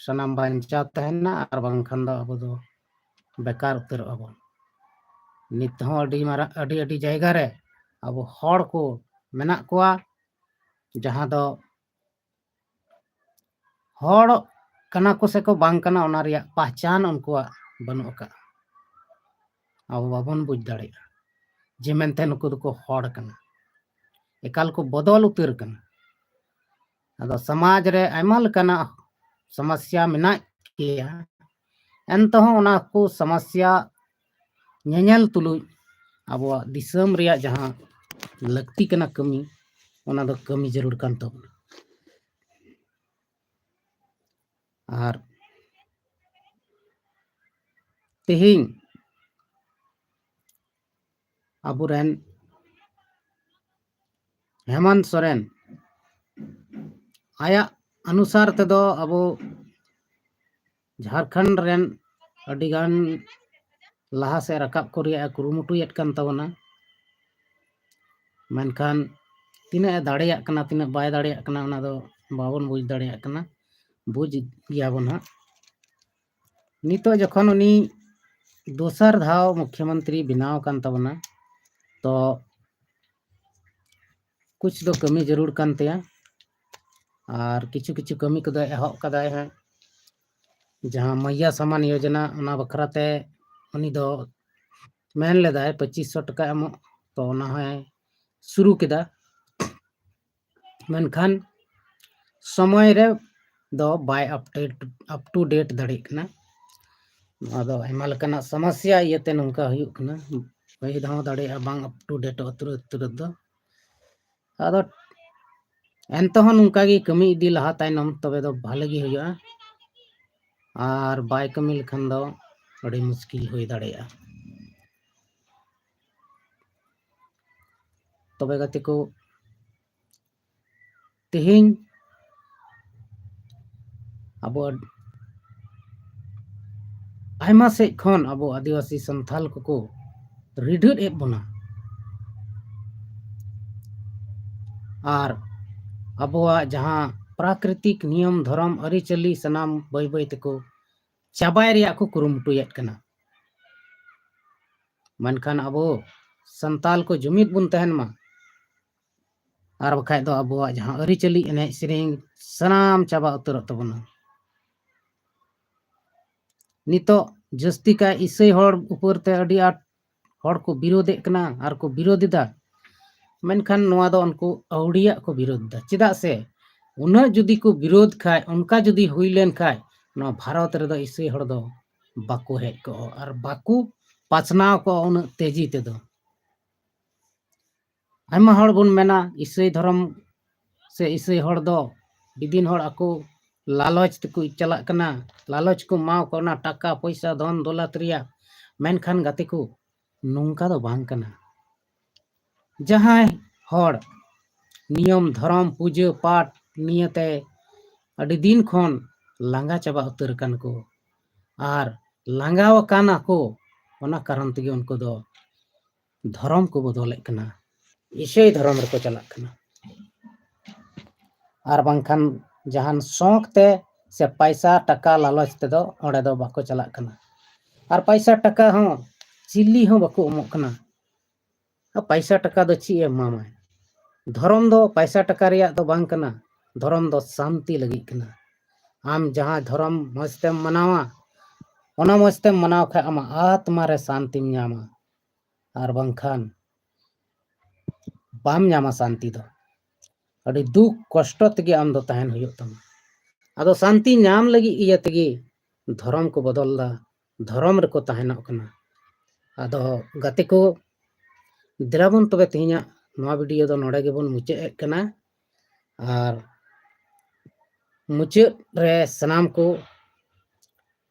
ᱥᱟᱱᱟᱢ ᱵᱟᱧᱪᱟᱣ ᱛᱟᱦᱮᱱᱟ, ᱟᱨ ᱵᱟᱝᱠᱷᱟᱱ ᱫᱚ ᱟᱵᱚ ᱫᱚ ᱵᱮᱠᱟᱨ ᱩᱛᱟᱹᱨᱚᱜ ᱟᱵᱚᱱ᱾ ᱱᱤᱛ ᱦᱚᱸ ᱟᱹᱰᱤ ᱢᱟᱨᱟᱝ, ᱟᱹᱰᱤ ᱟᱹᱰᱤ ᱡᱟᱭᱜᱟ ᱨᱮ ᱟᱵᱚ ᱦᱚᱲ ᱠᱚ ᱢᱮᱱᱟᱜ ᱠᱚᱣᱟ, ᱡᱟᱦᱟᱸ ᱫᱚ ᱦᱚᱲ ᱠᱟᱱᱟ ᱠᱚ ᱥᱮ ᱠᱚ ᱵᱟᱝ ᱠᱟᱱᱟ, ᱚᱱᱟ ᱨᱮᱭᱟᱜ ᱯᱟᱦᱪᱟᱱ ᱩᱱᱠᱩᱣᱟᱜ ᱵᱟᱹᱱᱩᱜ ᱟᱠᱟᱫᱼᱟ᱾ ᱟᱵᱚ ᱵᱟᱵᱚᱱ ᱵᱩᱡᱽ ᱫᱟᱲᱮᱭᱟᱜᱼᱟ ᱡᱮ ᱢᱮᱱᱛᱮ ᱱᱩᱠᱩ ᱫᱚᱠᱚ ᱦᱚᱲ ᱠᱟᱱᱟ, ᱮᱠᱟᱞ ᱠᱚ ᱵᱚᱫᱚᱞ ᱩᱛᱟᱹᱨ ᱠᱟᱱᱟ᱾ ᱟᱫᱚ ᱥᱚᱢᱟᱡᱽ ᱨᱮ ᱟᱭᱢᱟ ᱞᱮᱠᱟᱱᱟᱜ ᱥᱚᱢᱚᱥᱥᱟ ᱢᱮᱱᱟᱜ ᱜᱮᱭᱟ, ᱮᱱᱛᱮᱦᱚᱸ ᱚᱱᱟ ᱠᱚ ᱥᱚᱢᱚᱥᱥᱟ ᱧᱮᱧᱮᱞ ᱛᱩᱞᱩᱡ ᱟᱵᱚᱣᱟᱜ ᱫᱤᱥᱚᱢ ᱨᱮᱭᱟᱜ ᱡᱟᱦᱟᱸ ᱞᱟᱹᱠᱛᱤ ᱠᱟᱱᱟ ᱠᱟᱹᱢᱤ, ᱚᱱᱟ ᱫᱚ ᱠᱟᱹᱢᱤ ᱡᱟᱹᱨᱩᱲ ᱠᱟᱱ ᱛᱟᱵᱚᱱᱟ᱾ ᱟᱨ ᱛᱮᱦᱮᱧ ᱟᱵᱚᱨᱮᱱ ᱦᱮᱢᱟᱱᱛ ᱥᱚᱨᱮᱱ ᱟᱭᱟᱜ ᱚᱱᱩᱥᱟᱨ ᱛᱮᱫᱚ ᱟᱵᱚ ᱡᱷᱟᱲᱠᱷᱚᱸᱰ ᱨᱮᱱ ᱟᱹᱰᱤᱜᱟᱱ ᱞᱟᱦᱟ ᱥᱮᱫ ᱨᱟᱠᱟᱵ ᱠᱚ ᱨᱮᱭᱟᱜ ᱮ ᱠᱩᱨᱩᱢᱩᱴᱩᱭᱮᱫ ᱠᱟᱱ ᱛᱟᱵᱚᱱᱟ᱾ ᱢᱮᱱᱠᱷᱟᱱ ᱛᱤᱱᱟᱹᱜ ᱮ ᱫᱟᱲᱮᱭᱟᱜ ᱠᱟᱱᱟ, ᱛᱤᱱᱟᱹᱜ ᱵᱟᱭ ᱫᱟᱲᱮᱭᱟᱜ ᱠᱟᱱᱟ, ᱚᱱᱟ ᱫᱚ ᱵᱟᱵᱚᱱ ᱵᱩᱡᱽ ᱫᱟᱲᱮᱭᱟᱜ ᱠᱟᱱᱟ᱾ ᱵᱩᱡᱽ ᱜᱮᱭᱟᱵᱚᱱ ᱦᱟᱸᱜ᱾ ᱱᱤᱛᱚᱜ ᱡᱚᱠᱷᱚᱱ ᱩᱱᱤ ᱫᱚᱥᱟᱨ ᱫᱷᱟᱣ ᱢᱩᱠᱷᱭᱚᱢᱚᱱᱛᱨᱤ ᱵᱮᱱᱟᱣ ᱠᱟᱱ ᱛᱟᱵᱚᱱᱟ, ᱛᱚ ᱠᱩᱪ ᱫᱚ ᱠᱟᱹᱢᱤ ᱡᱟᱹᱨᱩᱲ ᱠᱟᱱ ᱛᱟᱭᱟ᱾ ᱟᱨ ᱠᱤᱪᱷᱩ ᱠᱤᱪᱷᱩ ᱠᱟᱹᱢᱤ ᱠᱚᱫᱚ ᱮᱦᱚᱵ ᱠᱟᱫᱟᱭ ᱦᱟᱸᱜ᱾ ᱡᱟᱦᱟᱸ ᱢᱟᱭᱭᱟ ᱥᱟᱢᱟᱱ ᱭᱳᱡᱚᱱᱟ, ᱚᱱᱟ ᱵᱟᱠᱷᱨᱟ ᱛᱮ ᱩᱱᱤ ᱫᱚ ᱢᱮᱱ ᱞᱮᱫᱟᱭ ᱯᱚᱸᱪᱤᱥ ᱥᱚ ᱴᱟᱠᱟ ᱮᱢᱚᱜ, ᱛᱚ ᱚᱱᱟ ᱦᱚᱸᱭ ᱥᱩᱨᱩ ᱠᱮᱫᱟ᱾ ᱢᱮᱱᱠᱷᱟᱱ ᱥᱚᱢᱚᱭ ᱨᱮ ᱫᱚ ᱵᱟᱭ update, up to date ᱫᱟᱲᱮᱭᱟᱜ ᱠᱟᱱᱟ᱾ ᱱᱚᱣᱟ ᱫᱚ ᱟᱭᱢᱟ ᱞᱮᱠᱟᱱᱟᱜ ᱥᱚᱢᱚᱥᱥᱟ ᱤᱭᱟᱹᱛᱮ ᱱᱚᱝᱠᱟ ᱦᱩᱭᱩᱜ ᱠᱟᱱᱟ᱾ ᱦᱩᱭ ᱦᱚᱸ ᱫᱟᱲᱮᱭᱟᱜᱼᱟ ᱵᱟᱝ up to date ᱩᱛᱟᱹᱨ ᱩᱛᱟᱹᱨ ᱫᱚ᱾ ᱟᱫᱚ ᱮᱱᱛᱮᱦᱚᱸ ᱱᱚᱝᱠᱟ ᱜᱮ ᱠᱟᱹᱢᱤ ᱤᱫᱤ ᱞᱟᱦᱟ ᱛᱟᱭᱱᱚᱢ ᱛᱚᱵᱮ ᱫᱚ ᱵᱷᱟᱞᱮ ᱜᱮ ᱦᱩᱭᱩᱜᱼᱟ᱾ ᱟᱨ ᱵᱟᱭ ᱠᱟᱹᱢᱤ ᱞᱮᱠᱷᱟᱱ ᱫᱚ ᱟᱹᱰᱤ ᱢᱩᱥᱠᱤᱞ ᱦᱩᱭ ᱫᱟᱲᱮᱭᱟᱜᱼᱟ᱾ ᱛᱚᱵᱮ ᱜᱟᱛᱮ ᱠᱚ, ᱛᱮᱦᱮᱧ ᱟᱵᱚ ᱟᱭᱢᱟ ᱥᱮᱫ ᱠᱷᱚᱱ ᱟᱵᱚ ᱟᱹᱫᱤᱵᱟᱹᱥᱤ ᱥᱟᱱᱛᱷᱟᱞ ᱠᱚᱠᱚ ᱨᱤᱰᱷᱟᱹᱫ ᱮᱫ ᱵᱚᱱᱟ᱾ ᱟᱨ ᱟᱵᱚᱣᱟᱜ ᱡᱟᱦᱟᱸ ᱯᱨᱟᱠᱨᱤᱛᱤᱠ ᱱᱤᱭᱚᱢ ᱫᱷᱚᱨᱚᱢ ᱟᱹᱨᱤᱪᱟᱹᱞᱤ ᱥᱟᱱᱟᱢ ᱵᱟᱹᱭ ᱵᱟᱹᱭ ᱛᱮᱠᱚ ᱪᱟᱵᱟᱭ ᱨᱮᱭᱟᱜ ᱠᱚ ᱠᱩᱨᱩᱢᱩᱴᱩᱭᱮᱫ ᱠᱟᱱᱟ᱾ ᱢᱮᱱᱠᱷᱟᱱ ᱟᱵᱚ ᱥᱟᱱᱛᱟᱞ ᱠᱚ ᱡᱩᱢᱤᱫ ᱵᱚᱱ ᱛᱟᱦᱮᱱ ᱢᱟ, ᱟᱨ ᱵᱟᱠᱷᱟᱡ ᱫᱚ ᱟᱵᱚᱣᱟᱜ ᱡᱟᱦᱟᱸ ᱟᱹᱨᱤᱪᱟᱹᱞᱤ ᱮᱱᱮᱡ ᱥᱮᱨᱮᱧ ᱥᱟᱱᱟᱢ ᱪᱟᱵᱟ ᱩᱛᱟᱹᱨᱚᱜ ᱛᱟᱵᱚᱱᱟ᱾ ᱱᱤᱛᱚᱜ ᱡᱟᱹᱥᱛᱤ ᱠᱟᱭ ᱤᱥᱟᱹᱭ ᱦᱚᱲ ᱩᱯᱚᱨ ᱛᱮ ᱟᱹᱰᱤ ᱟᱸᱴ ᱦᱚᱲ ᱠᱚ ᱵᱤᱨᱳᱫᱮᱫ ᱠᱟᱱᱟ ᱟᱨ ᱠᱚ ᱵᱤᱨᱳᱫ ᱮᱫᱟ, ᱢᱮᱱᱠᱷᱟᱱ ᱱᱚᱣᱟ ᱫᱚ ᱩᱱᱠᱩ ᱟᱹᱣᱲᱤᱭᱟᱜ ᱠᱚ ᱵᱤᱨᱳᱫ ᱮᱫᱟ᱾ ᱪᱮᱫᱟᱜ ᱥᱮ ᱩᱱᱟᱹᱜ ᱡᱩᱫᱤ ᱠᱚ ᱵᱤᱨᱳᱫ ᱠᱷᱟᱡ, ᱚᱱᱠᱟ ᱡᱩᱫᱤ ᱦᱩᱭ ᱞᱮᱱ ᱠᱷᱟᱡ, ᱱᱚᱣᱟ ᱵᱷᱟᱨᱚᱛ ᱨᱮᱫᱚ ᱤᱥᱟᱹᱭ ᱦᱚᱲ ᱫᱚ ᱵᱟᱠᱚ ᱦᱮᱡ ᱠᱚᱜᱼᱟ ᱟᱨ ᱵᱟᱠᱚ ᱯᱟᱥᱱᱟᱣ ᱠᱚᱜᱼᱟ ᱩᱱᱟᱹᱜ ᱛᱮᱡᱤ ᱛᱮᱫᱚ᱾ ᱟᱭᱢᱟ ᱦᱚᱲ ᱵᱚᱱ ᱢᱮᱱᱟ ᱤᱥᱟᱹᱭ ᱫᱷᱚᱨᱚᱢ ᱥᱮ ᱤᱥᱟᱹᱭ ᱦᱚᱲ ᱫᱚ ᱵᱤᱫᱤᱱ ᱦᱚᱲ ᱟᱠᱚ ᱞᱟᱞᱚᱪ ᱛᱮᱠᱚ ᱪᱟᱞᱟᱜ ᱠᱟᱱᱟ, ᱞᱟᱞᱚᱪ ᱠᱚ ᱮᱢᱟᱣ ᱠᱚ ᱠᱟᱱᱟ, ᱴᱟᱠᱟ ᱯᱚᱭᱥᱟ ᱫᱷᱚᱱ ᱫᱚᱞᱟᱛ ᱨᱮᱭᱟᱜ᱾ ᱢᱮᱱᱠᱷᱟᱱ ᱜᱟᱛᱮ ᱠᱚ, ᱱᱚᱝᱠᱟ ᱫᱚ ᱵᱟᱝ ᱠᱟᱱᱟ᱾ ᱡᱟᱦᱟᱸᱭ ᱦᱚᱲ ᱱᱤᱭᱚᱢ ᱫᱷᱚᱨᱚᱢ ᱯᱩᱡᱟᱹ ᱯᱟᱴ ᱱᱤᱭᱟᱹᱛᱮ ᱟᱹᱰᱤ ᱫᱤᱱ ᱠᱷᱚᱱ ᱞᱟᱸᱜᱟ ᱪᱟᱵᱟ ᱩᱛᱟᱹᱨ ᱟᱠᱟᱱ ᱠᱚ᱾ ᱟᱨ ᱞᱟᱸᱜᱟ ᱟᱠᱟᱱᱟ ᱠᱚ, ᱚᱱᱟ ᱠᱟᱨᱚᱱ ᱛᱮᱜᱮ ᱩᱱᱠᱩ ᱫᱚ ᱫᱷᱚᱨᱚᱢ ᱠᱚ ᱵᱚᱫᱚᱞᱮᱫ ᱠᱟᱱᱟ, ᱤᱥᱟᱹᱭ ᱫᱷᱚᱨᱚᱢ ᱨᱮᱠᱚ ᱪᱟᱞᱟᱜ ᱠᱟᱱᱟ᱾ ᱟᱨ ᱵᱟᱝᱠᱷᱟᱱ ᱡᱟᱦᱟᱱ ᱥᱚᱠ ᱛᱮ ᱥᱮ ᱯᱟᱭᱥᱟ ᱴᱟᱠᱟ ᱞᱟᱞᱚᱪ ᱛᱮᱫᱚ ᱚᱸᱰᱮ ᱫᱚ ᱵᱟᱠᱚ ᱪᱟᱞᱟᱜ ᱠᱟᱱᱟ᱾ ᱟᱨ ᱯᱟᱭᱥᱟ ᱴᱟᱠᱟ ᱦᱚᱸ ᱪᱤᱞᱤ ᱦᱚᱸ ᱵᱟᱠᱚ ᱮᱢᱚᱜ ᱠᱟᱱᱟ᱾ ᱟᱨ ᱯᱟᱭᱥᱟ ᱴᱟᱠᱟ ᱫᱚ ᱪᱮᱫ ᱮ ᱮᱢᱟᱢᱟᱭ? ᱫᱷᱚᱨᱚᱢ ᱫᱚ ᱯᱟᱭᱥᱟ ᱴᱟᱠᱟ ᱨᱮᱭᱟᱜ ᱫᱚ ᱵᱟᱝ ᱠᱟᱱᱟ᱾ ᱫᱷᱚᱨᱚᱢ ᱫᱚ ᱥᱟᱱᱛᱤ ᱞᱟᱹᱜᱤᱫ ᱠᱟᱱᱟ᱾ ᱟᱢ ᱡᱟᱦᱟᱸ ᱫᱷᱚᱨᱚᱢ ᱢᱚᱡᱽ ᱛᱮᱢ ᱢᱟᱱᱟᱣᱟ, ᱚᱱᱟ ᱢᱚᱡᱽ ᱛᱮᱢ ᱢᱟᱱᱟᱣ ᱠᱷᱟᱡ ᱟᱢᱟᱜ ᱟᱛᱢᱟ ᱨᱮ ᱥᱟᱱᱛᱤᱢ ᱧᱟᱢᱟ᱾ ᱟᱨ ᱵᱟᱝᱠᱷᱟᱱ ᱵᱟᱢ ᱧᱟᱢᱟ ᱥᱟᱱᱛᱤ ᱫᱚ᱾ ᱟᱹᱰᱤ ᱫᱩᱠ ᱠᱚᱥᱴᱚ ᱛᱮᱜᱮ ᱟᱢ ᱫᱚ ᱛᱟᱦᱮᱱ ᱦᱩᱭᱩᱜ ᱛᱟᱢᱟ᱾ ᱟᱫᱚ ᱥᱟᱱᱛᱤ ᱧᱟᱢ ᱞᱟᱹᱜᱤᱫ ᱤᱭᱟᱹ ᱛᱮᱜᱮ ᱫᱷᱚᱨᱚᱢ ᱠᱚ ᱵᱚᱫᱚᱞ ᱫᱟ, ᱫᱷᱚᱨᱚᱢ ᱨᱮᱠᱚ ᱛᱟᱦᱮᱱᱚᱜ ᱠᱟᱱᱟ᱾ ᱟᱫᱚ ᱜᱟᱛᱮ ᱠᱚ, ᱫᱮᱞᱟ ᱵᱚᱱ ᱛᱚᱵᱮ ᱛᱮᱦᱮᱧᱟᱜ ᱱᱚᱣᱟ ᱵᱷᱤᱰᱤᱭᱳ ᱫᱚ ᱱᱚᱰᱮ ᱜᱮᱵᱚᱱ ᱢᱩᱪᱟᱹᱫ ᱮᱫ ᱠᱟᱱᱟ᱾ ᱟᱨ ᱢᱩᱪᱟᱹᱫ ᱨᱮ ᱥᱟᱱᱟᱢ ᱠᱚ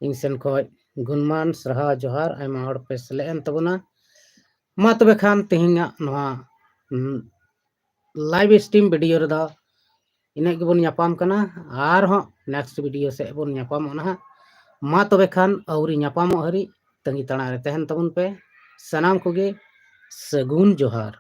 ᱤᱧ ᱥᱮᱱ ᱠᱷᱚᱱ ᱜᱩᱱᱢᱟᱱ, ᱥᱟᱨᱦᱟᱣ, ᱡᱚᱦᱟᱨ᱾ ᱟᱭᱢᱟ ᱦᱚᱲ ᱯᱮ ᱥᱮᱞᱮᱫ ᱮᱱ ᱛᱟᱵᱚᱱᱟ᱾ ᱢᱟ ᱛᱚᱵᱮ ᱠᱷᱟᱱ ᱛᱮᱦᱮᱧᱟᱜ ᱱᱚᱣᱟ, ᱩᱸ, ᱞᱟᱭᱤᱵᱷ ᱥᱴᱨᱤᱢ ᱵᱷᱤᱰᱤᱭᱳ ᱨᱮᱫᱚ ᱤᱱᱟᱹᱜ ᱜᱮᱵᱚᱱ ᱧᱟᱯᱟᱢ ᱠᱟᱱᱟ᱾ ᱟᱨᱦᱚᱸ ᱱᱮᱠᱥᱴ ᱵᱷᱤᱰᱤᱭᱳ ᱥᱮᱫ ᱵᱚᱱ ᱧᱟᱯᱟᱢᱚᱜᱼᱟ ᱱᱟᱦᱟᱜ᱾ ᱢᱟ ᱛᱚᱵᱮ ᱠᱷᱟᱱ ᱟᱹᱣᱨᱤ ᱧᱟᱯᱟᱢᱚᱜ ᱦᱟᱹᱨᱤᱡ ᱛᱟᱺᱜᱤ ᱛᱟᱲᱟᱜ ᱨᱮ ᱛᱟᱦᱮᱱ ᱛᱟᱵᱚᱱ ᱯᱮ᱾ ᱥᱟᱱᱟᱢ ᱠᱚᱜᱮ ᱥᱟᱹᱜᱩᱱ ᱡᱚᱦᱟᱨ᱾